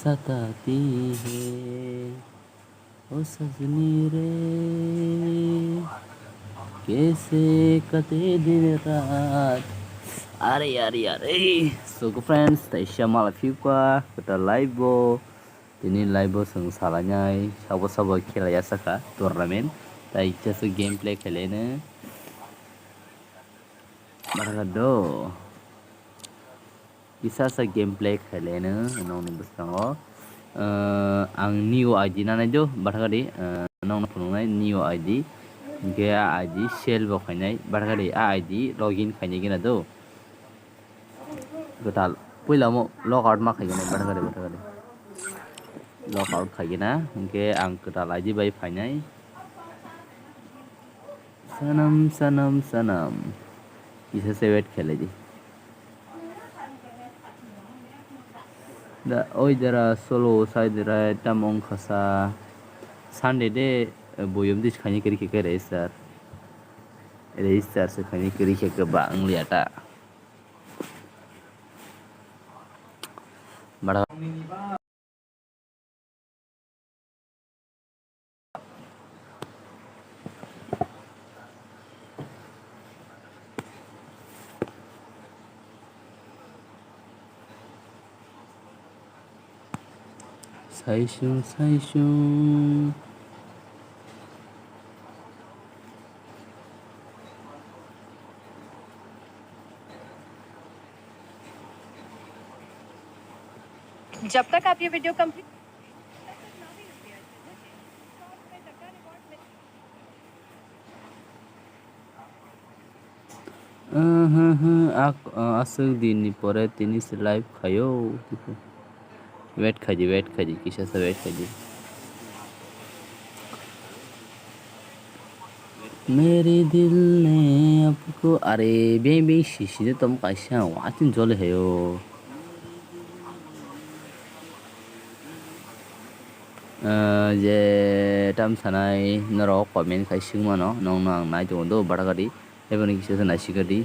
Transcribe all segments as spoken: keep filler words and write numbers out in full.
सताती है ओ सजनी रे, कैसे कटे दिन रात। Are are are. So friends, taisa mala phikwa kota live bo. Tini live bo chwng salainai sabo sabo khela ya saka tournament. Tai kisa se gameplay khelaino. Barga do. Kisa se gameplay khelaino nongni bwskango. Eh, ang new I D nanai do, barga di, eh, nongno phunuknai new I D. Hingke a I D sell bo khainai, barga di a I D login khainai gina do. Kwtal. Puila omo log out ma khaigena, bargari, bargari. Log out khaigena, hingke ang kwtal I D bai phainai. Sanam, sanam, sanam. Kisa se wait khelai di. Da, oi dara solo side right tam wngkha sa. Sunday de, eh, boyom dis khaini kiri khe register. Register se khaini kiri khe ba wngli ata. Bara. Saisung, saisung. जब तक आप ये video complete Aswk din ni pore tini se live khaio. Wait khaidi, wait khaidi, kisa sa wait khaidi. Mere dil ne apko, are beng beng sisi de tom kaisa watin jole hayo. Ah, je tam sanai norok comment khai swngmano, nongno ang nai tongo do, baragadi, eboni kisa se nai sikadi.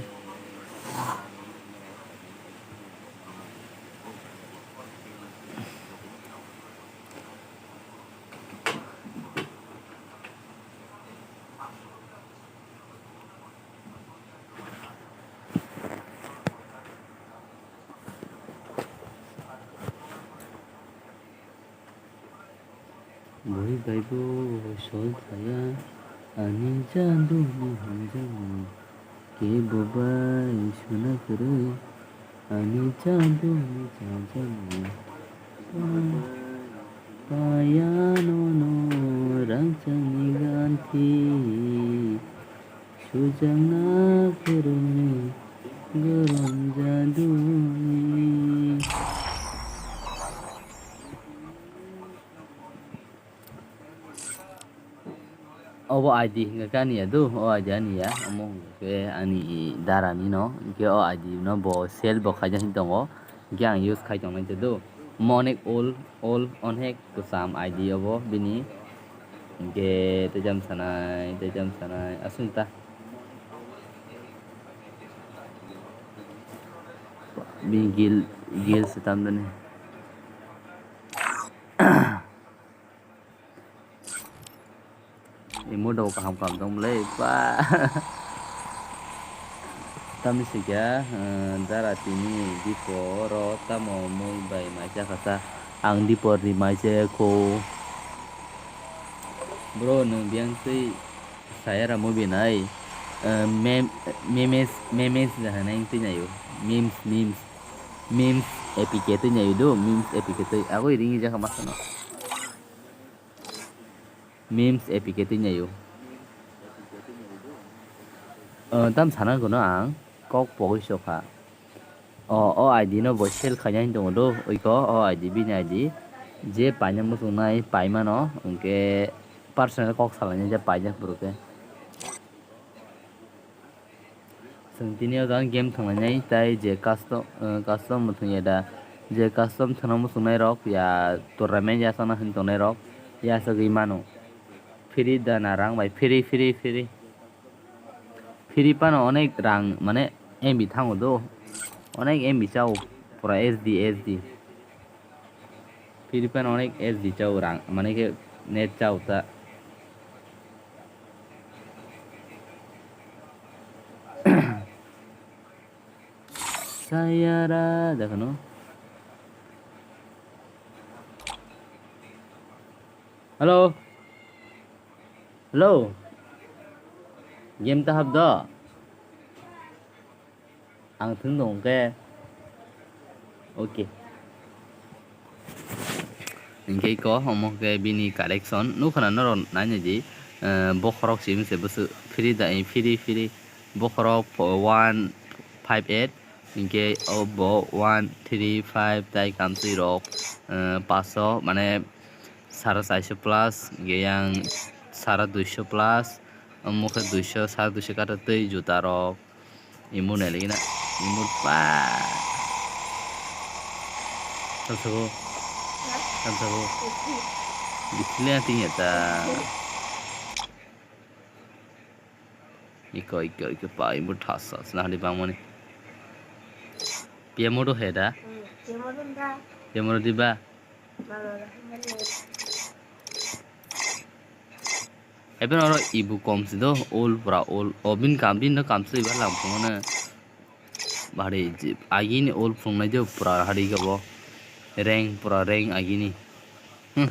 Bui bai bo sol thaya, ani jadu ni hamjani, ke bo bai suna kwrwi, ani jadu ni chajani. Paya nono rangchakni ganthi, sujakna phwrwngni gorom jaduni. Obo I D hingkha khe ani ya do, o I D ani ya, omo hingkha khe ani dara ni no, hingkhe o I D no bo sell bo khaijak hin tongo, hingkhe ang use khai tongnai te do, omo onek old, old, onek kwcham I D obo bini, hingkhe tei jam sanai, tei jam sanai, aswk ta. Bini gil, gil se tam dani. Imo do kaham kaham tong le ba. Tamni sikya, eh, dara tini dipo ro tamo mui bai mai chakha sa. Ang dipo ri mai che kho. Bro, nwng biyang twi saya ra movie nai. Eh, mem-, memes, memes da hanai twi nayo. Memes, memes. Memes A P K twi nayo do, memes A P K twi. Agoi ringi jakha masano. Memes A P K twi nayo. O, tam sana gano ang kok pogwi sokha. O, o I D no bo sell khaina hin tongo do, oiko o I D bini I D. Je paina muchungnai paimano, hwnkhe personal kok salainai je paijak borok khe. Chwng tini o jaga game thwnglainai, tai je custom, eh, custom bo thwngya da, je custom thwngna muchungnai rok, ya tournament yachakna hwn tongnai rok, yachagwi mano. Free da na rang bai, free, free, free. Free phano onek rang, mane, M B thango do, onek M B chao, pura S D, S D. Free Fire onek S D chao rang, mane khe net chao ta. Sayara, dekhano. Hello? Hello? Game ta hap do? Ang thung dong ke. Okay. Hingke ko omo ke bini collection. Nukha na norok nainai di, eh, bokhorok simi se bwswk free da, eh, free, free. Bokhorok po-, one five eight. Hingke o bo one three five tai kamtwi rok, eh, paso, mane sara chaisho plus, hingke yang sara duisho plus, omo khe duisho, sara duisho kata twi juta rok. Imo nai lagi na. Imo pa. Tam sabo. Tam sabo. Bichile ating ya ta. Iko, iko, iko pa, imo thasa. Sina hadi bang mani. Pia modo heda. Pia modo da. Pia modo di ba. Ebe oro ibu kom si do, ol pura ol. O bin kam, bin no kam si ba lam phone. Bahari je, agini ol phone nai do pura hari gabo. Rank pura rank agini. Hmm.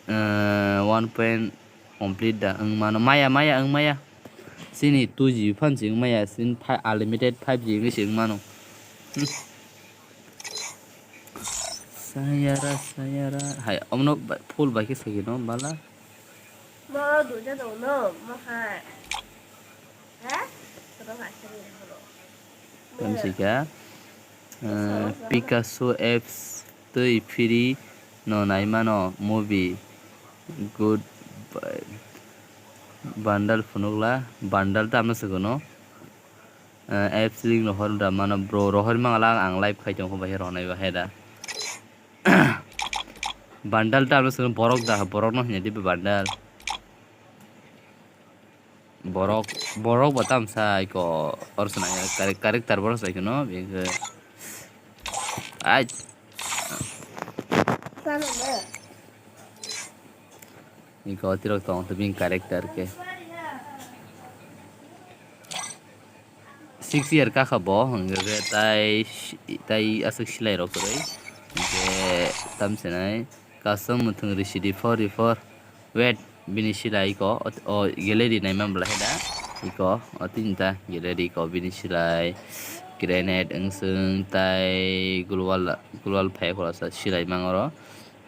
Eh, one point complete da wng mano. Maya, maya, wng maya. Sini two G B phan si wng maya. Sin fi-, unlimited five G wngwi si wng mano. Hmm. Sayara, sayara. Hai, omno ba-, full bai khe sakino, bala. Mo duja dong no, mo hai. Ha? Kono hai sari holo. Tamsika, eh, Picasso apps twi free no nai mano movie. Good bundle phunukla, bundle tamo swkano. Eh, apps link rohor da mano bro, rohor mangala ang live khai tongkho bahai rohnai bahai da. Bundle ta aro borok da, borok no hwnwi di bundle. Borok, borok bo tamsa iko or swnai kare-, character borok sai kheno bini khe. Ai. Iko tirok tong to bini character khe. Six year kakha bo hwnkhe tai, tai aswk silai rok kwrwi. Hwnkhe tamsinai custom mwthwng risi di four di four. Wait, bini silai iko o, o gallery naima bwlai da. Iko o tinta gallery iko bini silai granite wngswng tai global, global phai khulasa silai mang oro.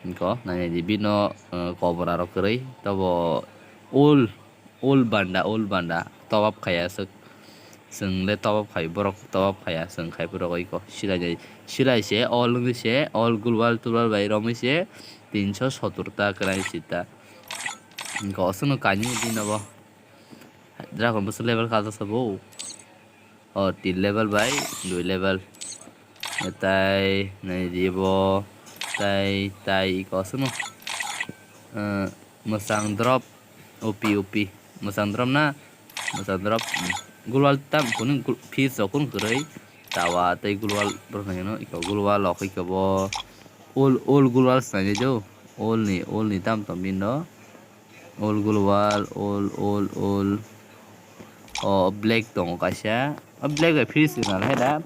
Iko nainai di bino, uh, kobra rok kwrwi tobo ul. Ul banda, ul banda, tobab khai aswk. Chwng le tobab khai, borok tobab khaiya, chwng khai borok oi ko. Silai jai, silai se, ol wngwi se, ol gulwal tulwal bai romwi se, tinso sotur ta kwrang sita. Hwnkhe oswkno kainwi di nobo. Dragon bwswk level kajak sabo. O tin level bai dui level. Tai nai di bo, tai, tai iko aswkno. Eh, mwsang drop, O P, O P. Mwsang drop na, mwsang drop. Hmm. Gulwal tam kunu gul-, fuse rok kunu kwrwi. Tawa tei gulwal borok nai no iko gulwal rok iko bo. Ol, ol gulwal swnai do. Ol ni, ol ni tam tom bindo. Ol gulwal, ol, ol, ol. O black tongo kaisa. O black bai free se nang hai da.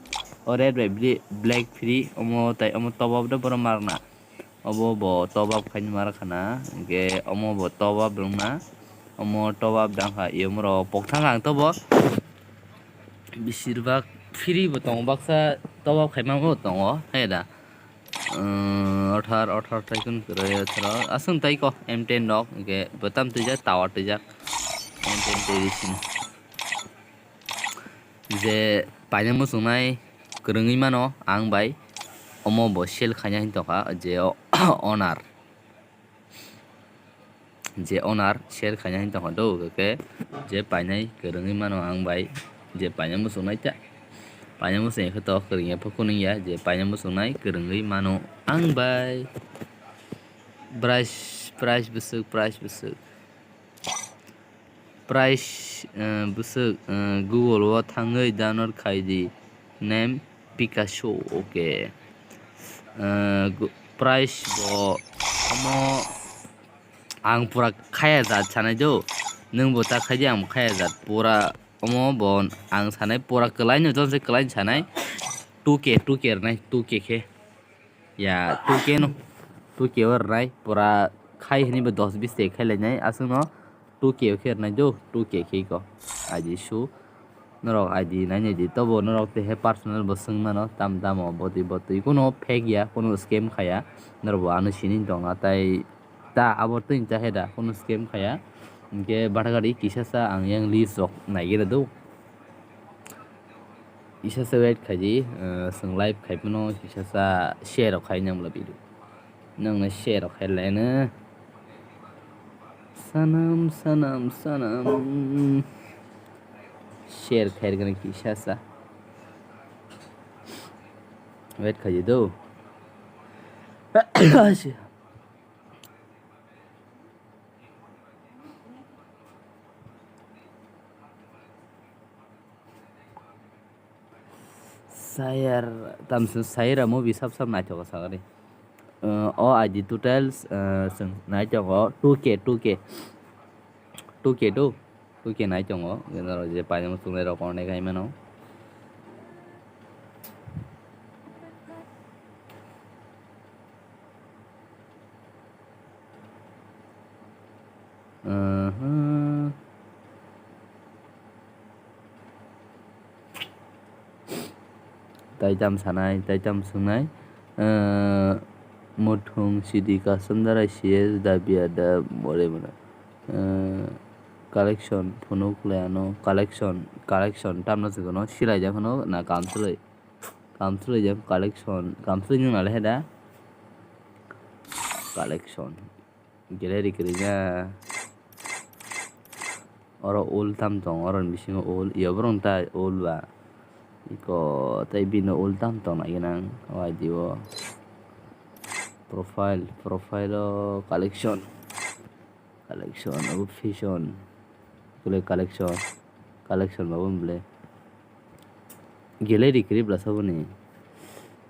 O red bai bli-, black free. Omo tai omo top up do borok marna. Obo bo top up khaini mar khana. Hwnkhe omo bo top up rwngna. Omo top up dang kha. Yomro pokthang ang tobo. Beshirbak free bo tongo. Baksa top up khaima bo tongo. Hai da. Umm, othar, othar tai kun kwrwi othar. Aswng tai ko M ten rok, hwnkhe bo tam twijak, tower twijak. M ten twi sini. Je paina muchungnai kwrwngwi mano ang bai, omo bo sell khaina hin tongkha, je o-, owner. Je owner share khaina hin tongkha do, hwnkhe je painai kwrwngwi mano ang bai, je paina muchungnai ta, paina muchungya khe to kwrwngya pho kunungya, je paina muchungnai kwrwngwi mano ang bai. Price, price bwswk, price bwswk. Price, eh, bwswk, eh, Google o thangwi download khai di, name Picasso, okay. Eh, gu-, price bo omo ang pura khaya jat sanai do. Nwng bo ta khai di, ang bo khaya jat. Pura omo bo ang sanai pura kwlai no, jose kwlai sanai. Two K, two K rwnai, two K khe. Ya, two K no. Two K o rwnai pura khai hini bo dos bis te khai lainai. Aswk no two K o khe rwnai do, two K khe ko. Aji su. Norok I D nai nai di, tobo norok tei he personal bo swng mano, tam tamo botwi botwi, kuno fake ya, kuno scam khaya, norok bo ano sini tongna, tai ta abo twi ta he da, kuno scam khaya, hinkhe bathagari kisa sa ang yang list rok nai gere do, kisa sa wait khai di, eh, swng live khai phano kisa sa share rok khai nang bwla video. Nwng no share rok khailai no. Sanam, sanam, sanam. Share khairgani kisa sa. Wait khaidi do. Sayar, tamswk Sayara movie sab sab naithogo sagani. Uh, o I D total, uh, chwng naitongo two K, two K, two K do, two K naitongo. Norok je paimano chwngnairok onek hai mano. Aha. Taitam sanai, taitam swngnai. Eh, muthung sidi custom darai C S da biya da more mano. Eh, collection phunuk le ano collection, collection tamno se kono silai jak phano na kamswlwi. Kamswlwi jak collection, kamswlwi nung nalai hai da. Collection. Gallery kwrwi na. Oro ul tam tong, oro ni bisingo ul, iyo borong ta ul ba. Iko tei bini ul tam tong nai nang, o I D o. Profile, profile o collection. Collection, abo fashion. Kule collection. Collection ba bo bole. Gallery kwrwi bwla saboni,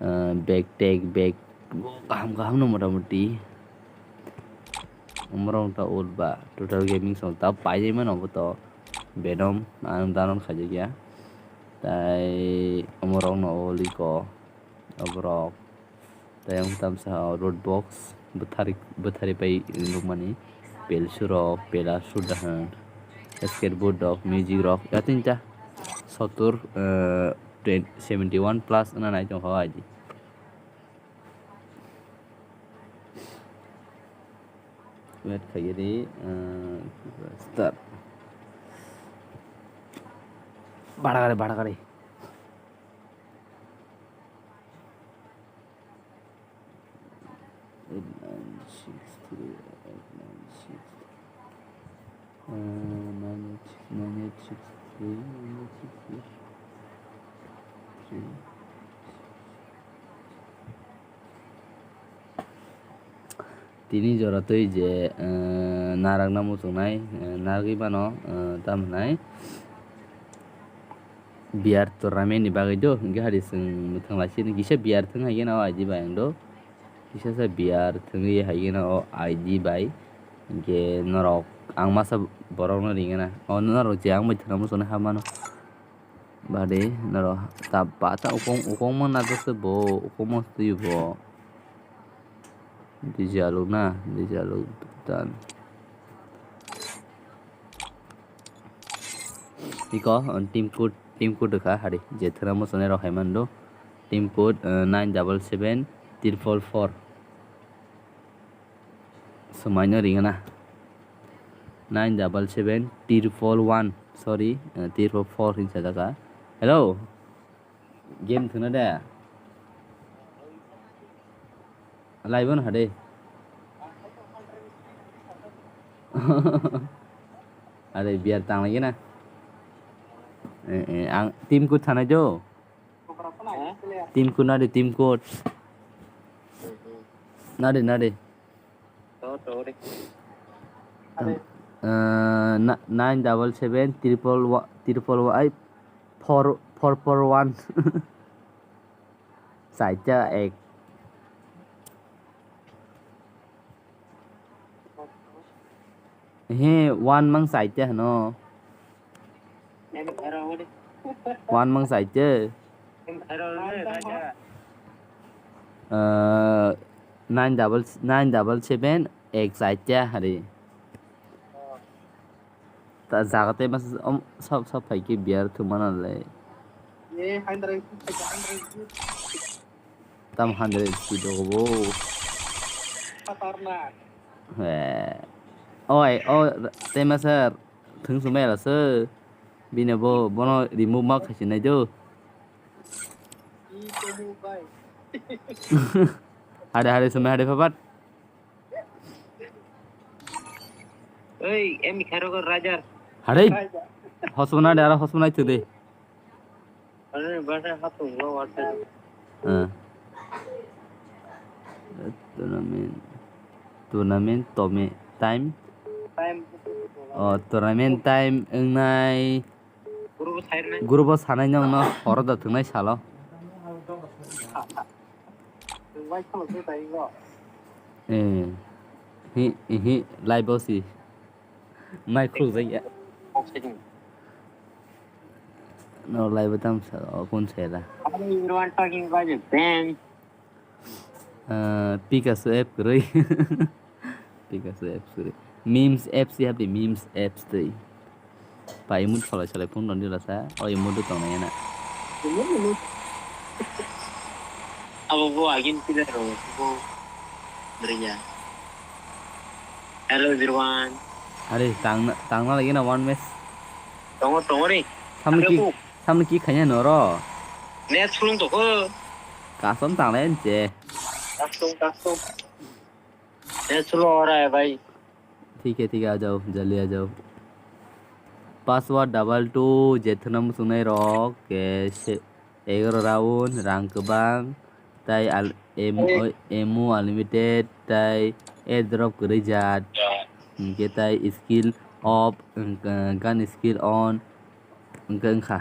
ah, bag tag, bag kaham kaham no mota moti. Omorok ta ul ba Total Gaming song ta paijak mano obo to Venom, ang download khaijak ya. Tai omorok no ul iko, oborok. Tei ang tamsa o road box bwthari, bwthari pai nukmani, pelsu rok, pela sudahan, skateboard rok, music rok, ya tinta sotur, eh, twen-, seventy one plus wngna nai tongkha o I D. Wait khaigiri, eh, start. Bada gari, bada gari. Eight nine six three, eight nine six three, uh, nine eight six, nine eight six three, nine eight six three, three. Tini jora twi je, eh, narakna muchungnai, eh, narwgwi mano, eh, tamo hwnai beer tournament ni bagwi do, hwnkhe hari chwng mwthang lai sini kisa beer thwng hai geno o I D bai ang do, kisa sa beer thwngwi hai geno o I D bai, hwnkhe norok ang masa borokno ringana, o norok je ang bai thwngna muchungnai ha mano. Bade norok ta bata ukong, ukong ma najak se bo, ukong ma twi bo. Digi aluk na, digi aluk dan. Iko, uh, team code, team code kha hari, je thwna muchungnai rok hai mando. Team code, uh, nine double seven triple four. Swmaino ringana. Nine double seven triple one, sorry, eh, triple four hinwi sajak kha. Hello. Game thwngna de? Laibo no hade. Are beer tang lagi na. Eh, eh, ang team code thanai jo. Team code nadi, team code. Nadi, nadi. Eh, na-, nine double seven triple one, triple one, ai, four, four four one. Saita ek. He, one mang saite hano. One mang saite. Uh, nine double, nine double seven, ek saite hari. Ta jaga te mas, om, sab, sab phai ke beer thumana le. Tam hundred speed o bo. Khatarnak. He. Oi, o, tema sir, thung sumai la sir. Bini bo, bono remove ma khaisi nai do. Hade, hade, sumai hade, phapat. Oi, em kharogo Rajar. Hade. Hosmana de, ara hosmana itu de. Ano ni basa hatung lo wate. Ah. Tournament. Tournament tome time. Time. Oh, tournament time wngnai. Group o sanai nai. Group o sanai nong no horo da thwngnai salo. Wai khalo tu tai go. Eh. Hi, hi, live o si. Mai khuluk jak ya. Oxygen. No live tam sa, o kun sa da. Everyone talking about the band. Ah, Picasso app kwrwi. Picasso app kwrwi. Memes apps si hapdi, memes apps twi. Pa emote salai salai phone rwdi rasa. O emote tong nai na. Abo bo agin pilai rw bo. Beriya. Hello everyone. Are tang tang na lagi na one match. Tongo tongo ni. Samni ki samni ki khanya noro. Net sulung to ko. Custom tang lai je. Custom custom. Net sulo ora hai bhai. ठीक है ठीक है आ जाओ जल्दी आ जाओ. Password double two jethuna musungnai rok ke se egaro round rang kwbang tai al emu emu unlimited tai airdrop kwrwi jat hwnkhe tai skill off hwnkhe gun skill on hwnkhe wngkha.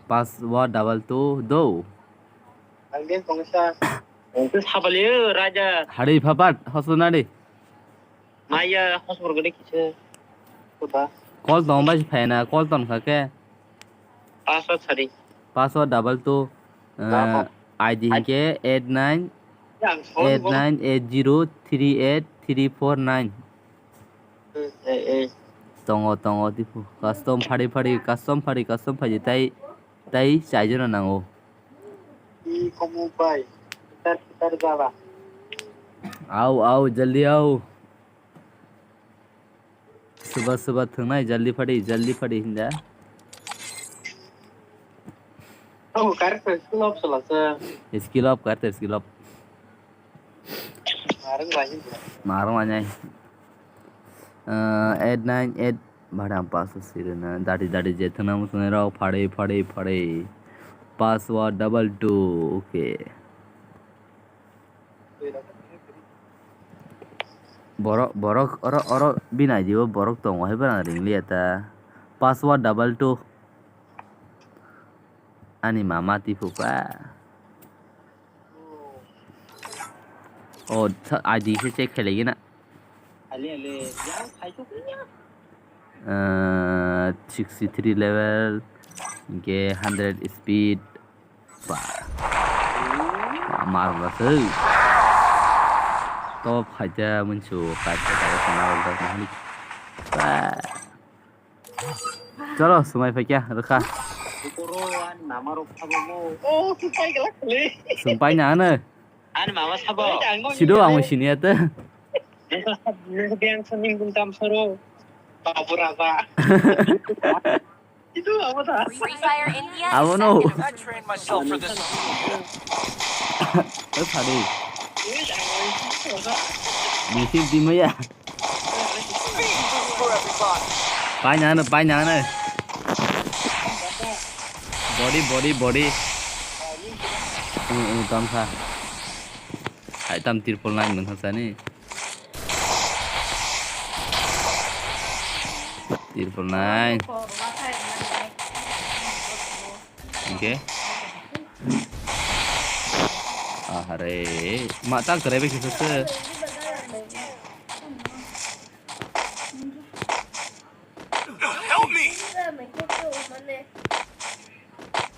Password double two do. Ang din kongsa. Ang din sabali raja. Hari phapat hosunadi. Maya hosor gede kisa. Kuda. Call tong bai phaina call ton kha ke. Password sadi. Password double two. Double. I D hingke eight nine eight nine eight zero three eight three four nine. Eh, eh. Tongo, tongo, tipo. Custom phari, phari, custom phari, custom phari, tai, tai, chai jona nango. I komo bai. Tar, tar jaba. Au, au, jaldi au. Suba, suba, thungnai, jaldi phari, jaldi phari, hinda. Oh, character skill up sala sa. Skill up, character skill up. Marung lagi. Marung lagi. Eh, eight nine eight bhadam pass sirena. Dadi dadi je thana musune rao phare phare phare. Password double two. Okay. Borok borok oro oro binai dio borok tongo hai bana ringli eta. Password double two. Ani mama tipu pa. Oh, I D se check khelai gina. Eh, sixty three level, hingke hundred speed. Ba. Mar ba se. Top khaja munchu, kaisa kaisa na rok na. Ba. Chalo, swmai phaikya, rwkha. Bukuro ani mama rok sabo mo. Oh, swmai gala khali. Swmai na ano. Ani mama sabo. Sido ang sini ate. Nasa, nasa biang saning buntam soro. Babu raja. Itu apa ta? Free Fire India. Abo no. I trained myself for this. Oi phadi. Bisik dimaya. Paina ano, paina ano. Body, body, body. Ung, ung, tamsa. Hai tam tirpol nai mung sani. Tirpol nai. Oke. Ahare, mata kere be kisa se.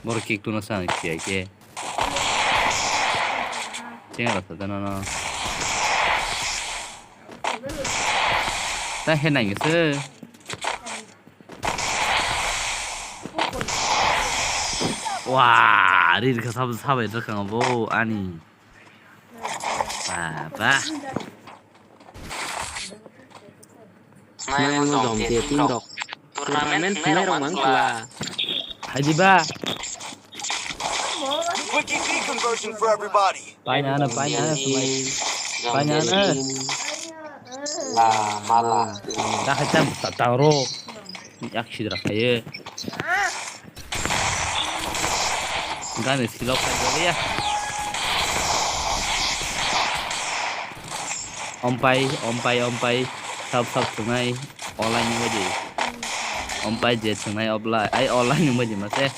Boro kick tuna sa ang kiya ke. Chenga rasa dana no. Ta he nang se. Wah, rir ka sab sabai da kang bo ani. Baba. Nai mo jom te tin rok. Tournament nai rok mang kula. Hai di ba. Quick E P conversion for everybody. Paina na, paina na, sumai. Paina na. La, mala. Da hai tam ta ta ro. Yak sidra khaye. Gani silok khaye ya. Ompai, ompai, ompai. Sab sab sungai. Online ni baji. Ompai je sungai obla. Ai online ni baji mase.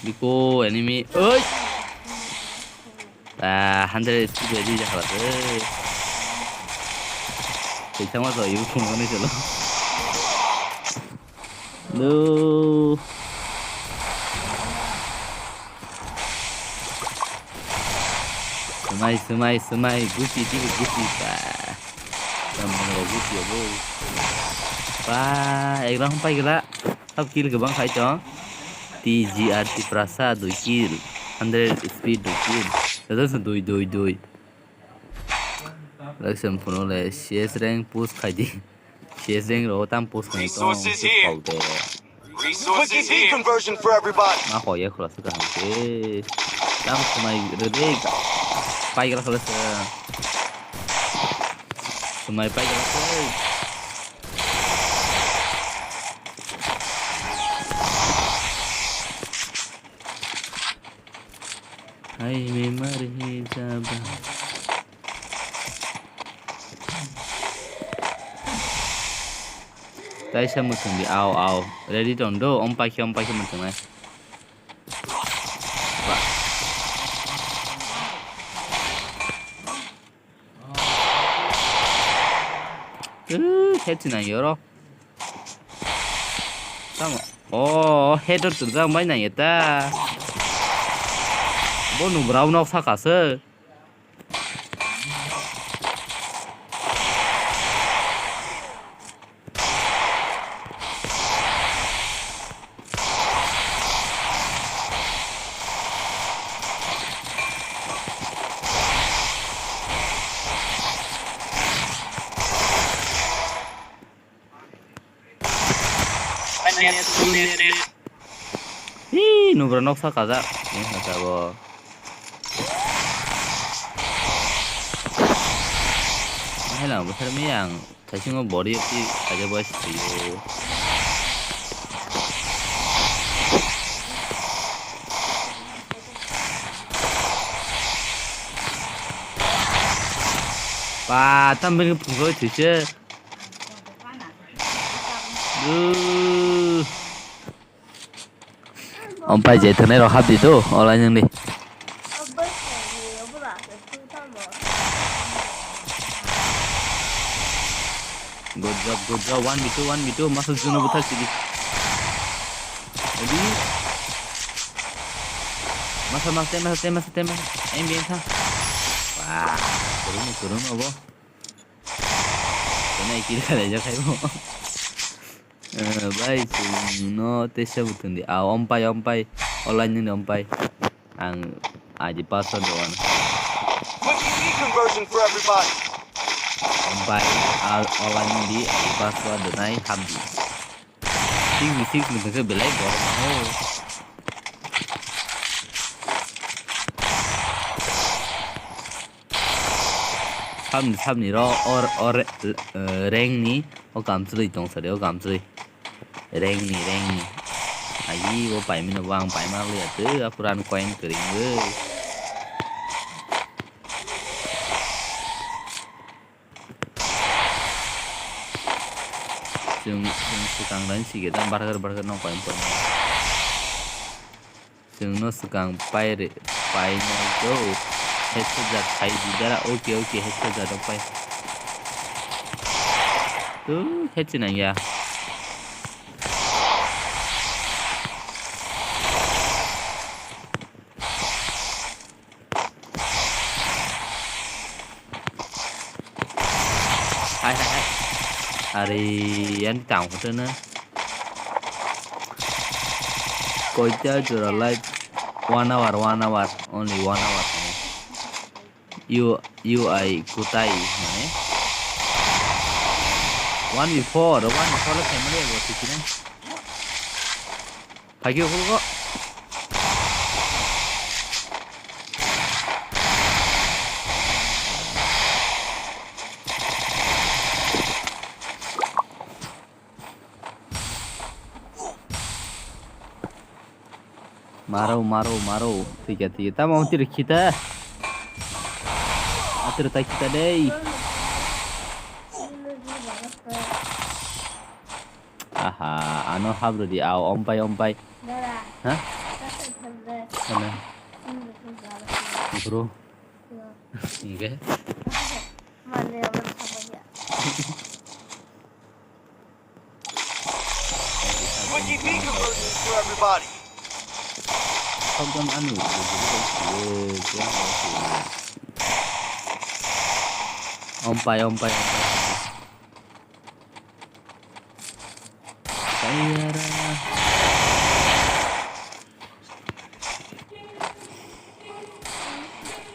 Biko enemy. Oi. Ah, hundred speed ready jahala se. Kaisa ma to ibu phone ni selo. No. Semai, semai, semai. Gucci, di Gucci pa. Tamang ro Gucci bo. Pa, ek round pai gela. Sab kill kwbang khai tong. T G R T Prasa dui kill, hundred speed dui kill. Joto se dui, dui, dui. Lakshman phone le C S rank push khai di. C S rank ro tam push khai tong. Resources here. Quick E P conversion for everybody. Ma ko ye khula se kaham ke. Tam sumai re de. Pai gela khula se. Sumai pai gela se. Hai memar hi jaba. Taisa muthung di, au, au. Ready ton do, om paikhe, om paikhe muthung nai. Head sina yoro. Tamo. Oh, head to jang bai nang eta. Bo nu brau nok saka se. Hi, nubra noksa kajak. Ni hata bo. Hai lang bwthar mi ang. Thaisingo body of the kaja boys thaio. Pa, tam bini phungroi thwise. Ompai je thwnai rok hap di do, olai nang di. Good job, good job. One v two, one v two. Masa juno buthak sidi. Ready? Masa, masa, masa, masa, masa. Aim, aim, thang. Wah, kurung, kurung abo. Kena kill kalaijak hai bo. Eh, bai, chwng no tesa buthundi. Ah, ompai, ompai. Olai nini ompai. Ang aji password dogan. Quick E P conversion for everybody. Ompai, ah, olai nini aji password donai hamdi. Six v six ni khe belai borok mano. Sabni, sabni ro or, or, eh, rank ni o kamchwlwi tong sari o kamchwlwi. Rank ni, rank ni. Agi o paimino bo ang paima liya tei apuran coin kwrwngwi. Chwng, chwng swkang line sige da bargar, bargar no coin coin. Chwngno swkang pai re, pai nai do. Headshot jak khai di dara. Oke, oke, headshot jak rok pai. Tu headshot nang ya. Are, yan tang hote na. Koita jora live? One hour, one hour, only one hour. U, U I kutai mane. One before, one before le family abo sikine. Phai khe ukhulgo. Maro, maro, maro. Thikya, thikya. Tamo tiri khita. Atiri ta khita dei. Aha, ano habrodi, ao, ompai, ompai. Ha? Ano. Bro. Enggak. Twenty feet conversion to everybody. Shotgun ani. Ompai, ompai, ompai.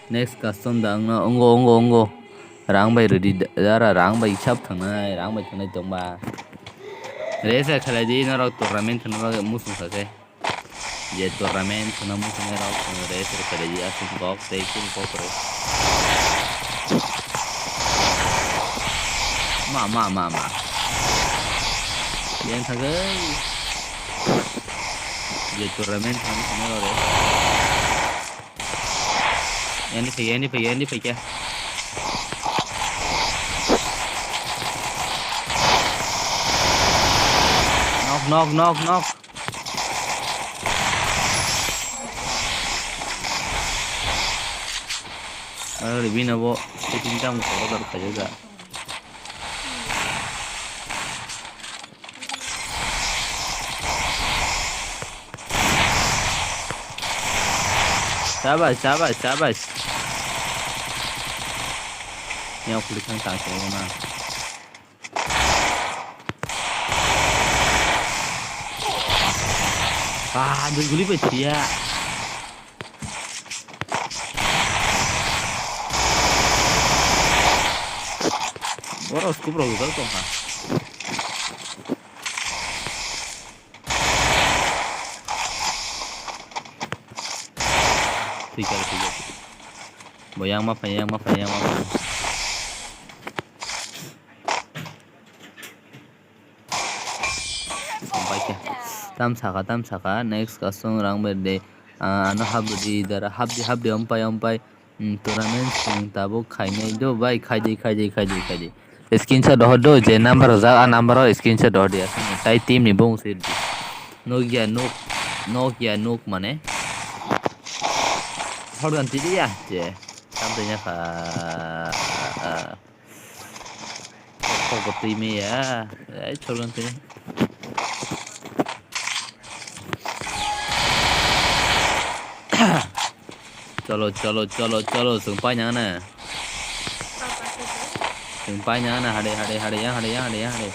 Next custom da wngno, wnggo, wnggo, wnggo. Rang bai rwdi, dara rang bai sab thangnai, rang bai thangnai tongba. Race khalai di, norok tournament thwngna bagwi muchung sa khe. Je tournament thwngna muchungnai rok, race khalai di, aswk kok tei kung kok rw. Ma, ma, ma, ma. Yang thangwi. Je tournament thwngna muchungnai rok race. Yani phaikya, yani phaikya, yani phaikya. Knock, knock, knock, knock. Ari bini bo shooting tam koro dar khaijak. Shabash, shabash, shabash. Yang kulit yang tak kau na. Ah, dui guli pe sia. Borok scope rok rijak tongkha. Thikar, thikar. Bo yang ma phai, yang ma phai, yang ma phai. Sampai khe. Tam saka, tam saka. Next custom rang ber de. Ah, ano hapdi dara, hapdi, hapdi, ompai, ompai. Hmm, tournament swng tabuk khainai do bai, khaidi, khaidi, khaidi, khaidi. Screenshot dohor do, je number rwjak, a number o screenshot dohor di, aswk tai team ni bung se. Nokia, nok, Nokia, nok mane. Horgan tidi ya, je. Tam tanya kha. Kok kok twi me ya. Ai, chorgan twi. Cholo, cholo, cholo, cholo, chwng paina na. Chwng paina na, hade, hade, hade, yang hade, yang hade, yang hade.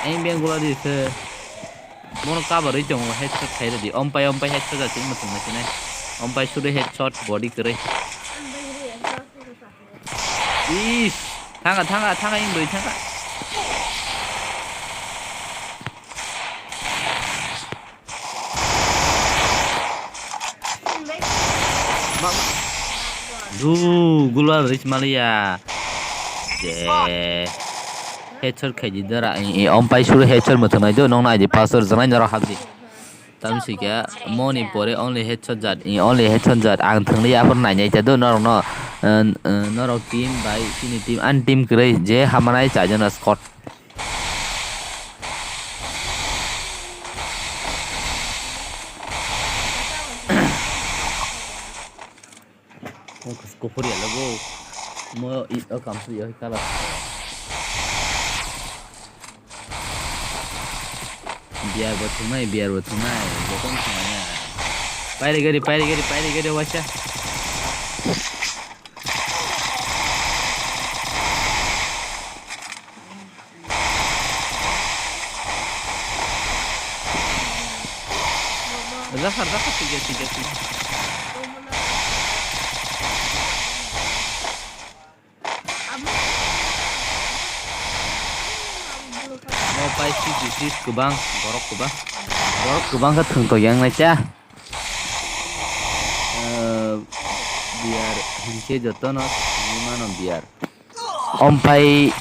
Eng beng gula di se. Bono cover ri tongo, headshot khai rwdi. Ompai, ompai headshot jati muchung na sinai. Ompai sudu headshot, body kwrwi. Ish, thanga, thanga, thanga, ing bwrwi thanga. Ma-, du, gulal rich maliya. Je. Headshot khaidi dara, i, i, ompai suru headshot muthunai do, nong nai di pastor janai norok habdi. Tamsike moni pore only headshot jat, i only headshot jat. Ang thwngli aphuru nainai ta do norokno, uh, uh, norok team bai chini team ani team kwrwi je hamanai chaijana squad. Kuphur yalo bo. Mo i o kamsu yo kala. Biar bo thungnai, biar bo thungnai, bo kon thungnai ya. Pairi gari, pairi gari, pairi gari, wacha. Jakar, jakar, twiga, twiga, twiga. Mo pai six six kwbang, borok kwbang. Borok kwbang khe thwng tok yang nai cha. Eh, biyar hinkhe jotono thwngwi mano biyar. Ompai,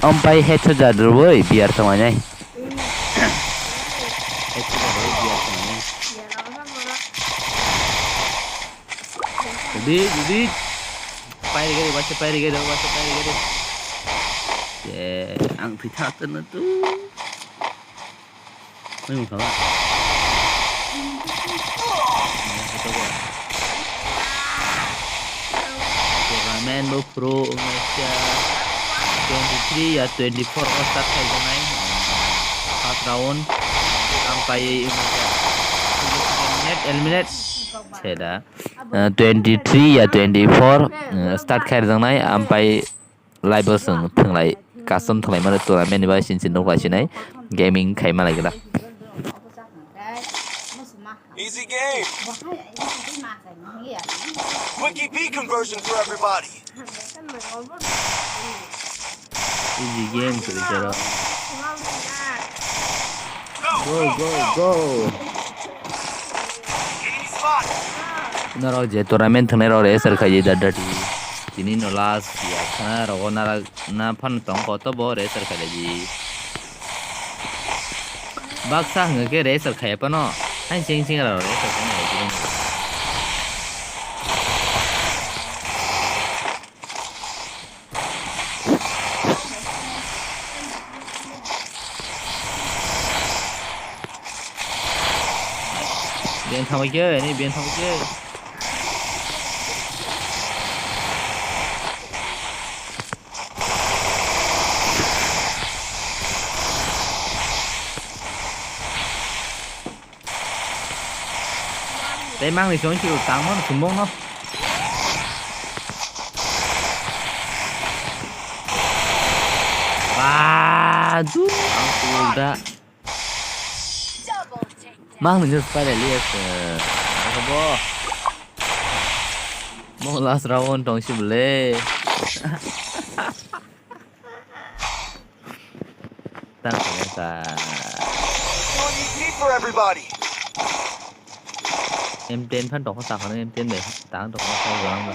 ompai headshot jadrwoi biyar tongmani. Headshot jadrwoi biyar tongmani. Didi, didi. Pairi gari, wacha pairi gari, wacha pairi gari. Eh, ang thwitha tano tu. Oi, mukha ba. Tournament bo pro wngkha twenty three ya twenty four o start khai janai. First round ang paiwi wngkha eliminate, eliminate. Seda. Eh, twenty three ya twenty four, eh, start khai rwjaknai, ampai live o chwng thwnglai, custom thwnglai mano tournament ni bagwi sinsi nuk lai sinai gaming khai ma lai gra. Easy game. Wiki P conversion for everybody. Easy game kwrwi khe rw. Go, go, go. Norok je tournament thwngnai rok register khaidi da dati. Tini no last ya khana rogo nara na phan tong koto bo register khaidi. Baksa hwnga khe register khaya phano. Hain sing sing rok register khaina hai. Beng thangbai khe, ani beng thangbai khe. Tei mangni chong chiro tangmano sumbong no. Ba, du, ang suda. Mangni just pai lias. Bo. Mo last round tong si bole. Tang tang ta. Throwing E P for everybody. M ten phan tong sakha M ten bai tang tong sa jang ba.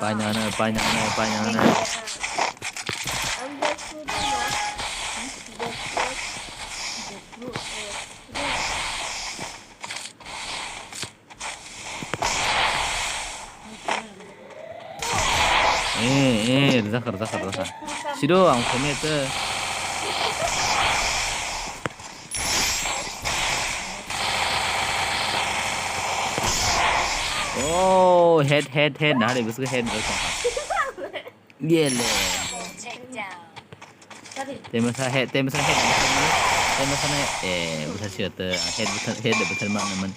Paina na, paina na, paina na. Eh, eh, rwjakha, rwjakha, rwjakha. Sido ang phone te. Oh, head, head, head. Nari bwswk head rwjakha. Gele. Temasa head, temasa head. Temasa na, eh, bwsa siya te. Head, bwsa, head, bwsa ma na man.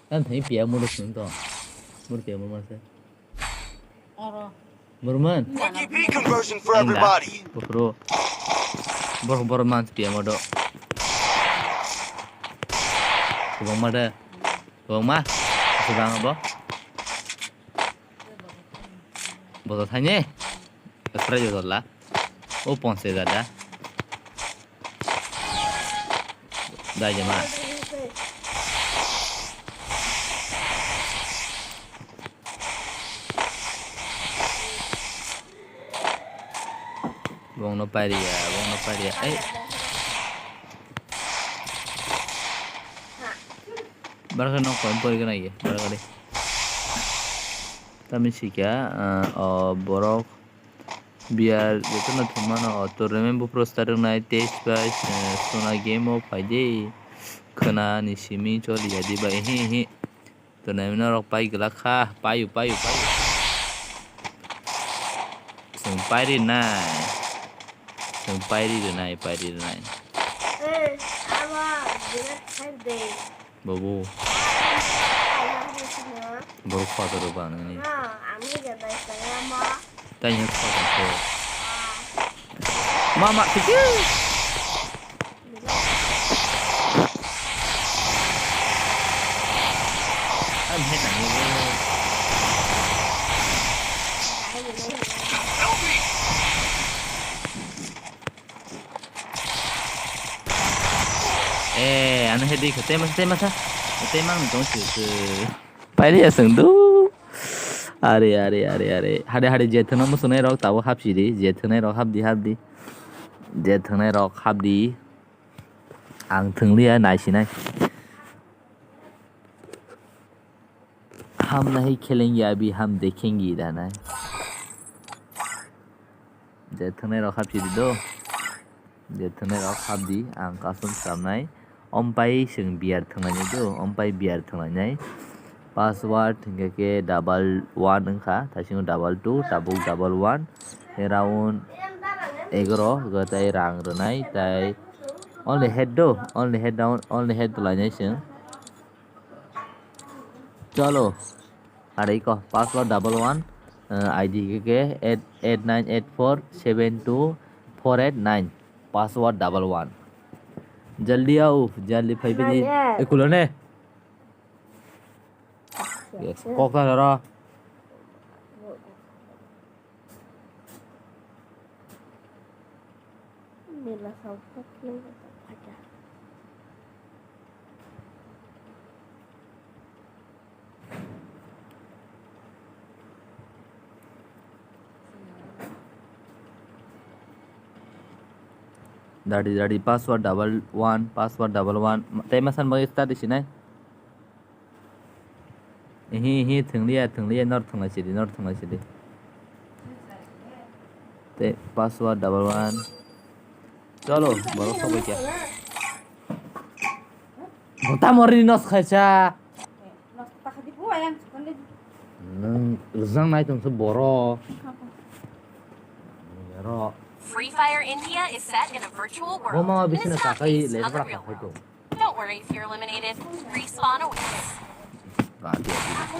Ang thani piya muruk sung to. Mur piya murman se. Oro. Murman. Wiki P conversion for everybody. Bufro. Bor bor man piya modo. Kubang mada. Kubang ma. Kubang abo. Bodo thani. Spray jodola. O ponse dada. Dai jema. Bongno pariya, bongno pariya. Ei. Barkha no kon pori gana ye. Barkha de. Tami sikya, ah, o borok. Biyar jotono thumano o tournament buphuru start wngnai teis bai, eh, sona game o phaidi khwnani simi choliya diba ehi ehi. Tournament norok pai glak kha, payu, payu, payu. Chwng pairi nai. Chwng pairi rwnai, pairi rwnai. Eh, abo birat khair de. Bobo. Borok kotor rok ba nini. No, ami gadai Tanya kok ko. Mama kecil. Am head na ni. Eh, ano head di ko tema tema sa. Tema ang tong si. Pairi aswng do. Are, are, are, are. Hade, hade, je thwngno muchunai rok tabuk hapsi di. Je thwngnai rok hapdi, hapdi. Je thwngnai rok hapdi. Ang thwngliya, naisinai. Ham nahi khelengi abi, ham dekhengi danai. Je thwngnai rok hapsi di do. Je thwngnai rok hapdi, ang custom swnamnai. Ompai chwng B R thwnglainai do, ompai B R thwnglainai. Password hwnkhe khe double one wngkha, thaisingo double two, tabuk double one. Round egaro, hwnkhe tai rang rwnai, tai only head do, only head down, only head lainai chwng. Chalo. Are iko, password double one, eh, I D ke ke eight eight nine eight four seven two four eight nine. Password double one. Jaldi ao, jaldi phai bini. Nine, eh. Eh, kulo ne? Yes, kok ta ro. Mela sao fucking paja. Dadi, dadi, password double one, password double one. Tei ma san bagwi start di sinai. Ihi, ihi, thwngliya, thwngliya, nor thwnglai sidi, nor thwnglai sidi. Tei password double one. Chalo, borok sok bai kya. Bota mori nos khaisa. Nwng rwjang nai tong se borok. Yaro. Free Fire India is set in a virtual world. Bo ma and is bisina not takai based on the lebra real khaito. World. Don't worry if you're eliminated. Respawn awaits. Ati, ati.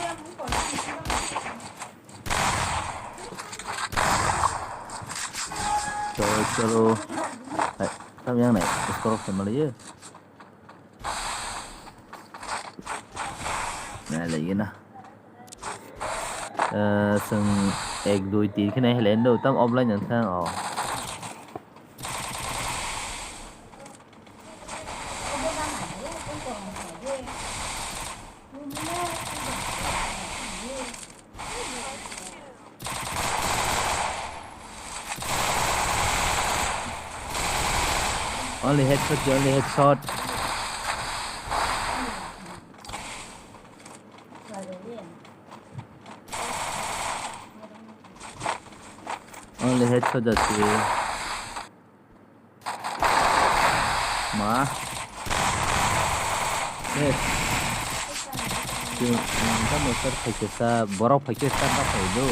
Chalo, chalo. Hai, tam yang nai, score of family ye. Nai lagi na. Eh, seng ek dui tin kena helendo, tam offline yang sang, oh. Only headshot, only headshot. Only headshot jati. Ma. Yes. Tamo sir phaikesa, borok phaikesa ta phai do.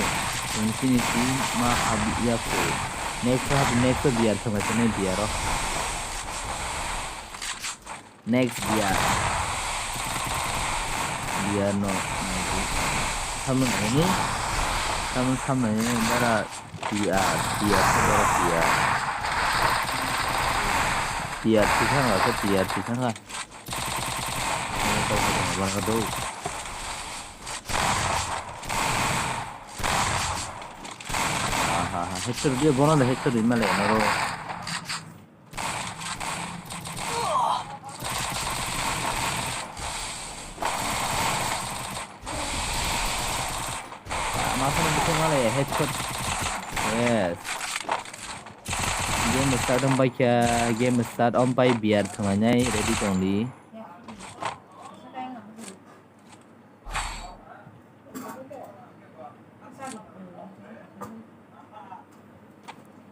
Sini sini ma abi ya ko. Next hab next biar sama sini biar. Next biar. Biar no. Sama ini. Sama sama ini bara. T R, T R, saudara T R. T R, T R, T R. Ini kau ada apa kau? Aha, aha, headshot dia, bono le headshot di male, noro. Masuk ke mana ya? Headshot. Yes. Game start ompai kya, game start ompai biar thangai nai ready tongdi.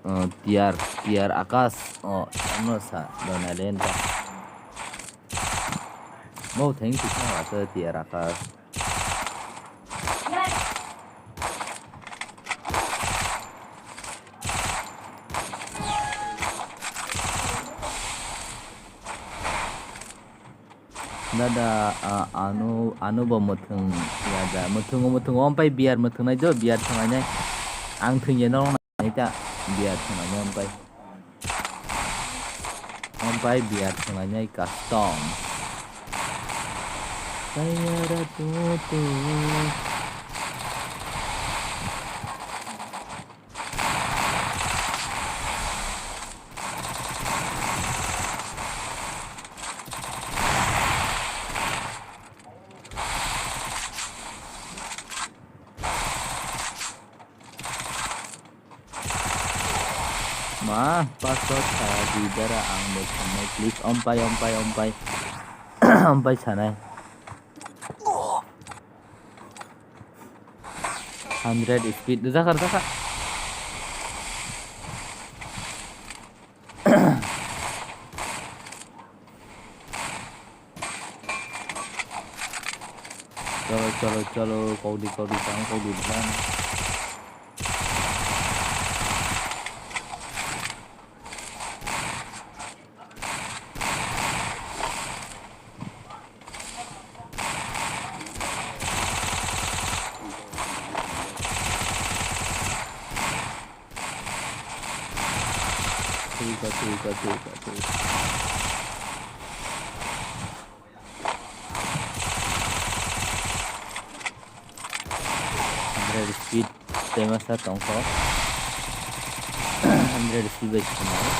Oh, T R, T R Akash. Oh, ano sa, Donalenta. Mau thank you sa, asa T R Akash. Dada, a, ano, ano bo mwthwng ya da. Mwthwngo, mwthwngo, ompai beer mwthwngnai do, beer thwngnainai. Ang thwngya norok naita, beer thwngnainai ompai. Ompai beer thwngnainai custom. Tayara tu tu. Ma, password sa di dara ang bo sanai, please, ompai, ompai, ompai, ompai sanai. Hundred speed, rwjakha, rwjakha. Chalo, chalo, chalo, kok di, kok di, tang, kok di, tang. Thwikha, thwikha, thwikha, thwikha. Hundred speed tei masa tongkho. Hundred speed bai khwnai.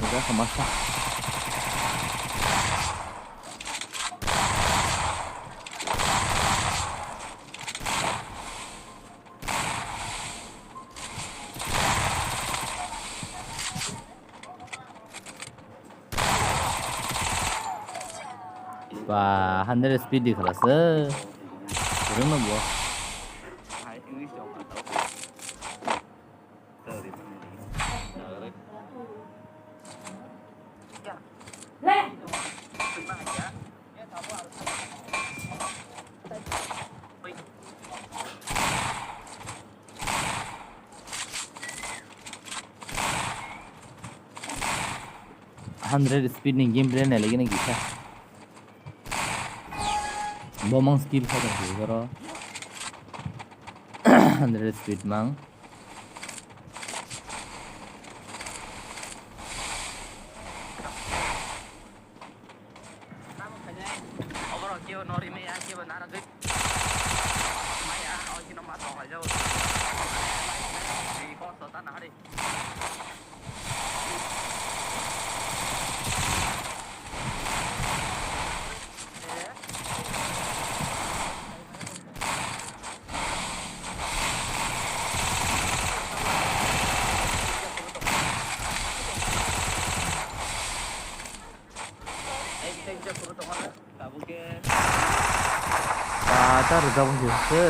Ega kha masa. Ba, hundred speed di khalas. Kurang no bo. Hundred speed ni game play nailai gini gisa. Bomang skill kha tong sio boro. Hundred speed mang. Ta ta rwjak bo se.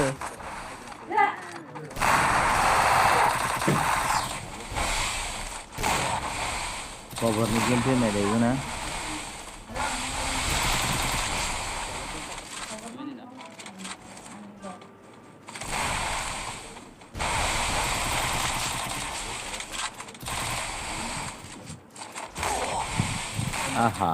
Cover ni game play nai dai na. Aha.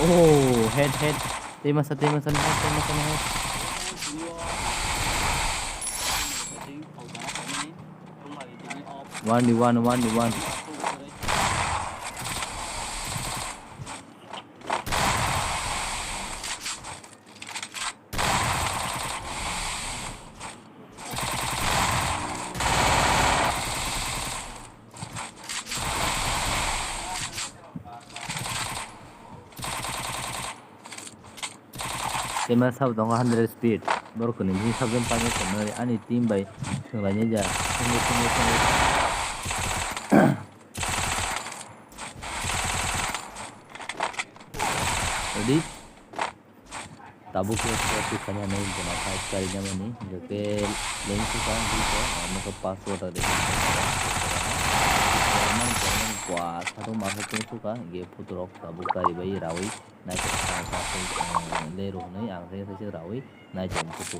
Oh, head, head. Tei masa, tei masa, head, tei masa, head. One v one, one v one. Tema sabo tongo hundred speed. Borok kwnwi bini sabjani painai tongnai ani team bai thwnglainai ja. Thwngwi, thwngwi, thwngwi. Ready? Tabuk khe score twi khaina hwnwi bona five karwi namani, hwnkhe link sukha, hwnkhe sukha, ah, nokha password rw. Borokno, borokno bua satung masa tong sukha, hwnkhe photo rok tabuk kari bai rawi naithok, ah, le rw hwnwi ang thai thai se rawi naithok photo.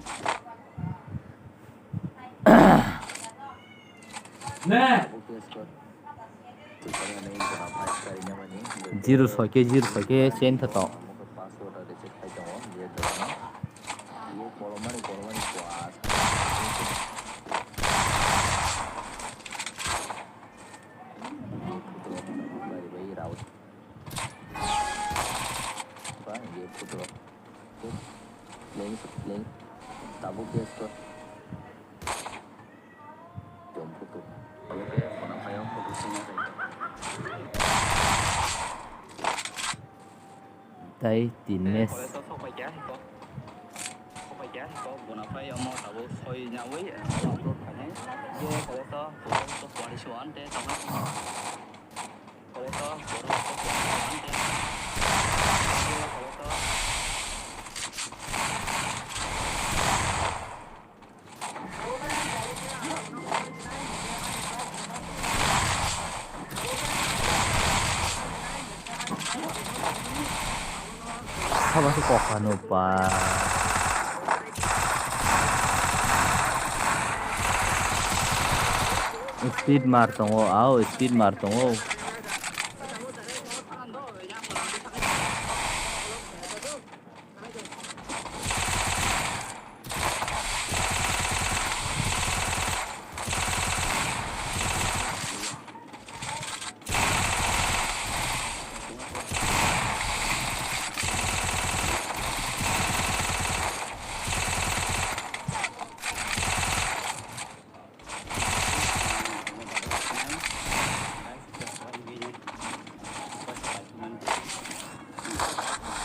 Zero soi khe, zero soi khe, chain kha to. Tabuk khe score. Tei tin match. Sabo se kok ano pa. Speed mar tongo, ao speed mar tongo.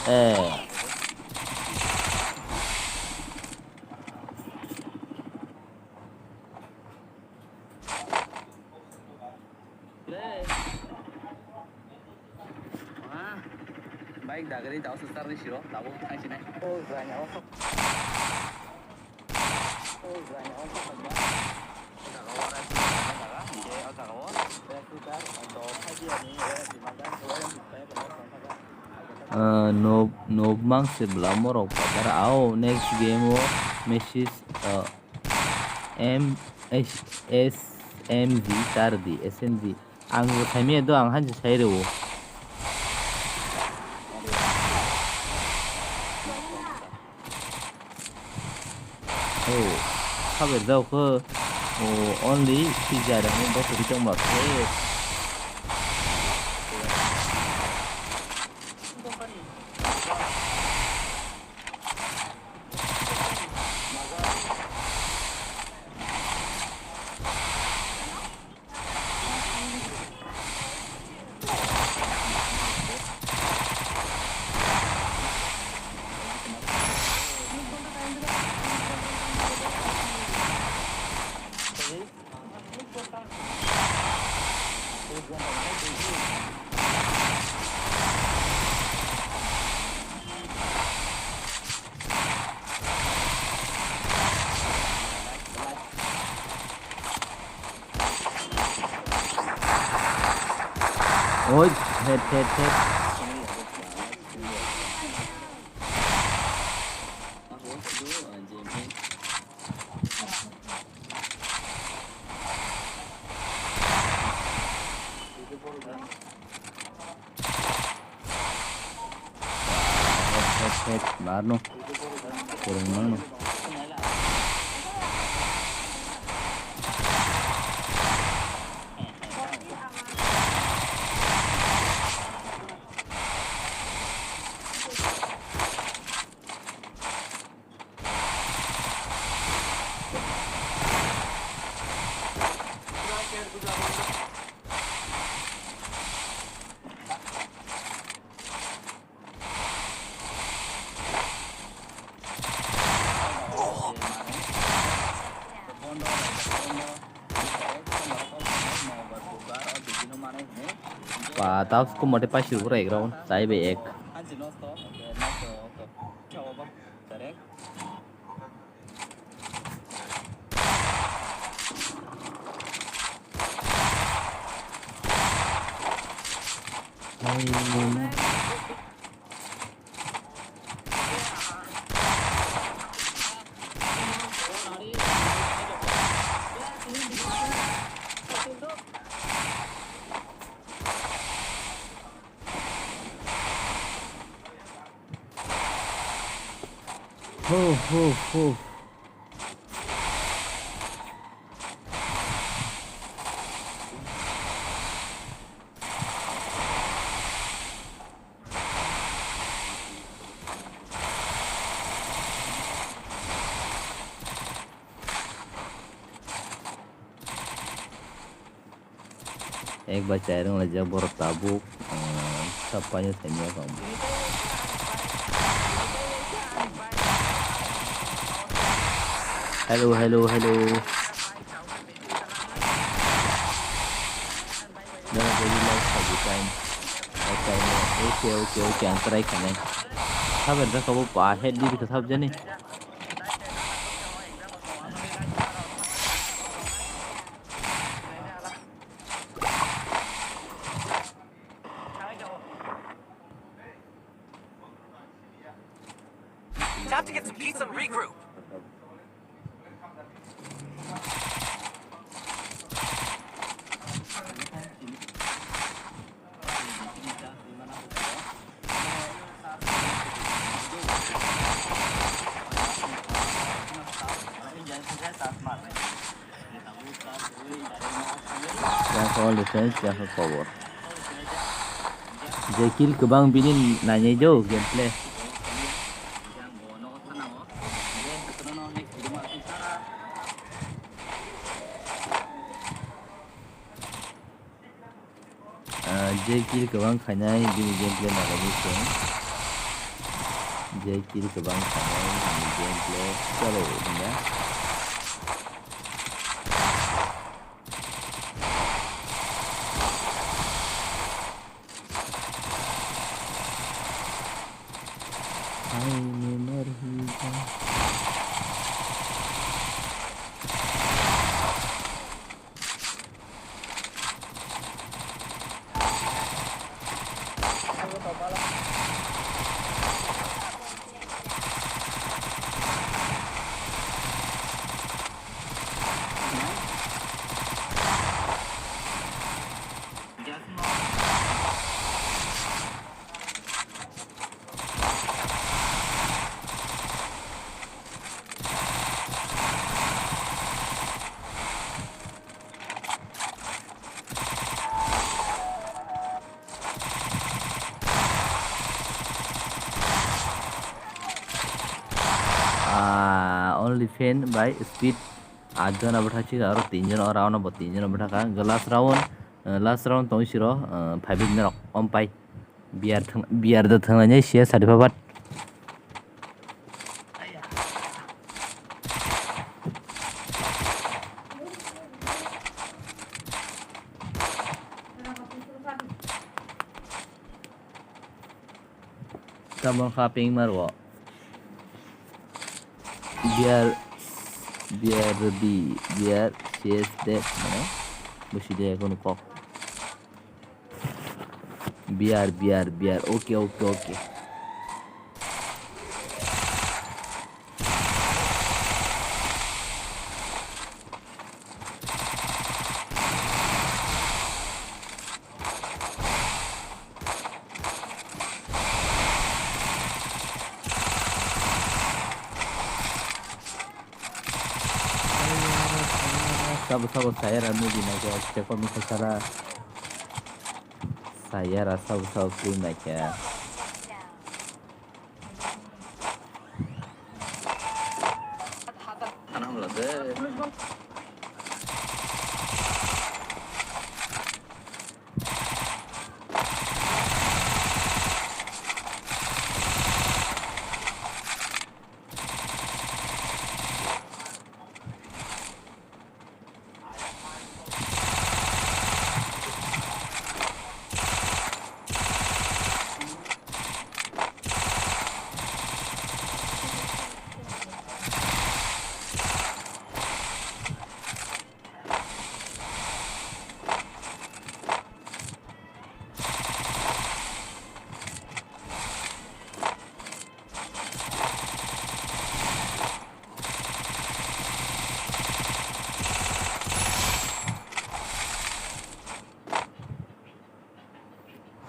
Eh. Bike dagri tau susar ni siro, tabuk thang sinai. Ah, no, no mang se bla morok padar. Ao, next game o message, ah, M, S, S M G tar di, S M G. Ang bo saimaya do, ang hanse sai rwo. Oh, khabar daw khe, oh, only pizza rang bo twi tong ba khe. Oi, head, head, head. Head, head, head, marno. Kurang mano. Ba, tapos ko mote paisir bura ek round, tai be ek. Ho, ho, ho. Ek bai chai rwng laijak borok tabuk, ah, sab paino saimanya kong. Hello, hello, hello. Dara daily life sabu time. Life time. Okay, okay, okay, ang try khainai. Sabar da kabo pa head di ka sab jani. Time to get some pizza and regroup. Yang kau lesen siapa kau. Je kill kwbang bini nainai do gameplay. Ah, je kill kwbang khainai bini gameplay nalai chwng. Je kill kwbang khainai bini gameplay chalo wngya. Hai, member hija. Ah, only fan by speed. Atjon abo thachik aro tinjon o round bo tinjon abo thaka. Glass round, eh, last round tong siro, eh, five minute rok om pai. Biar thang, biar da thanglainai siya sadi papat. Tamo kha ping mar wo. Biar, biar bi, biar C S de, mane, busi de kono kok. Biar, biar, biar. Okay, okay, okay. Sabo sabo saya ra movie naikhe, chekol misa sara saya ra sabo sabo film naikhe.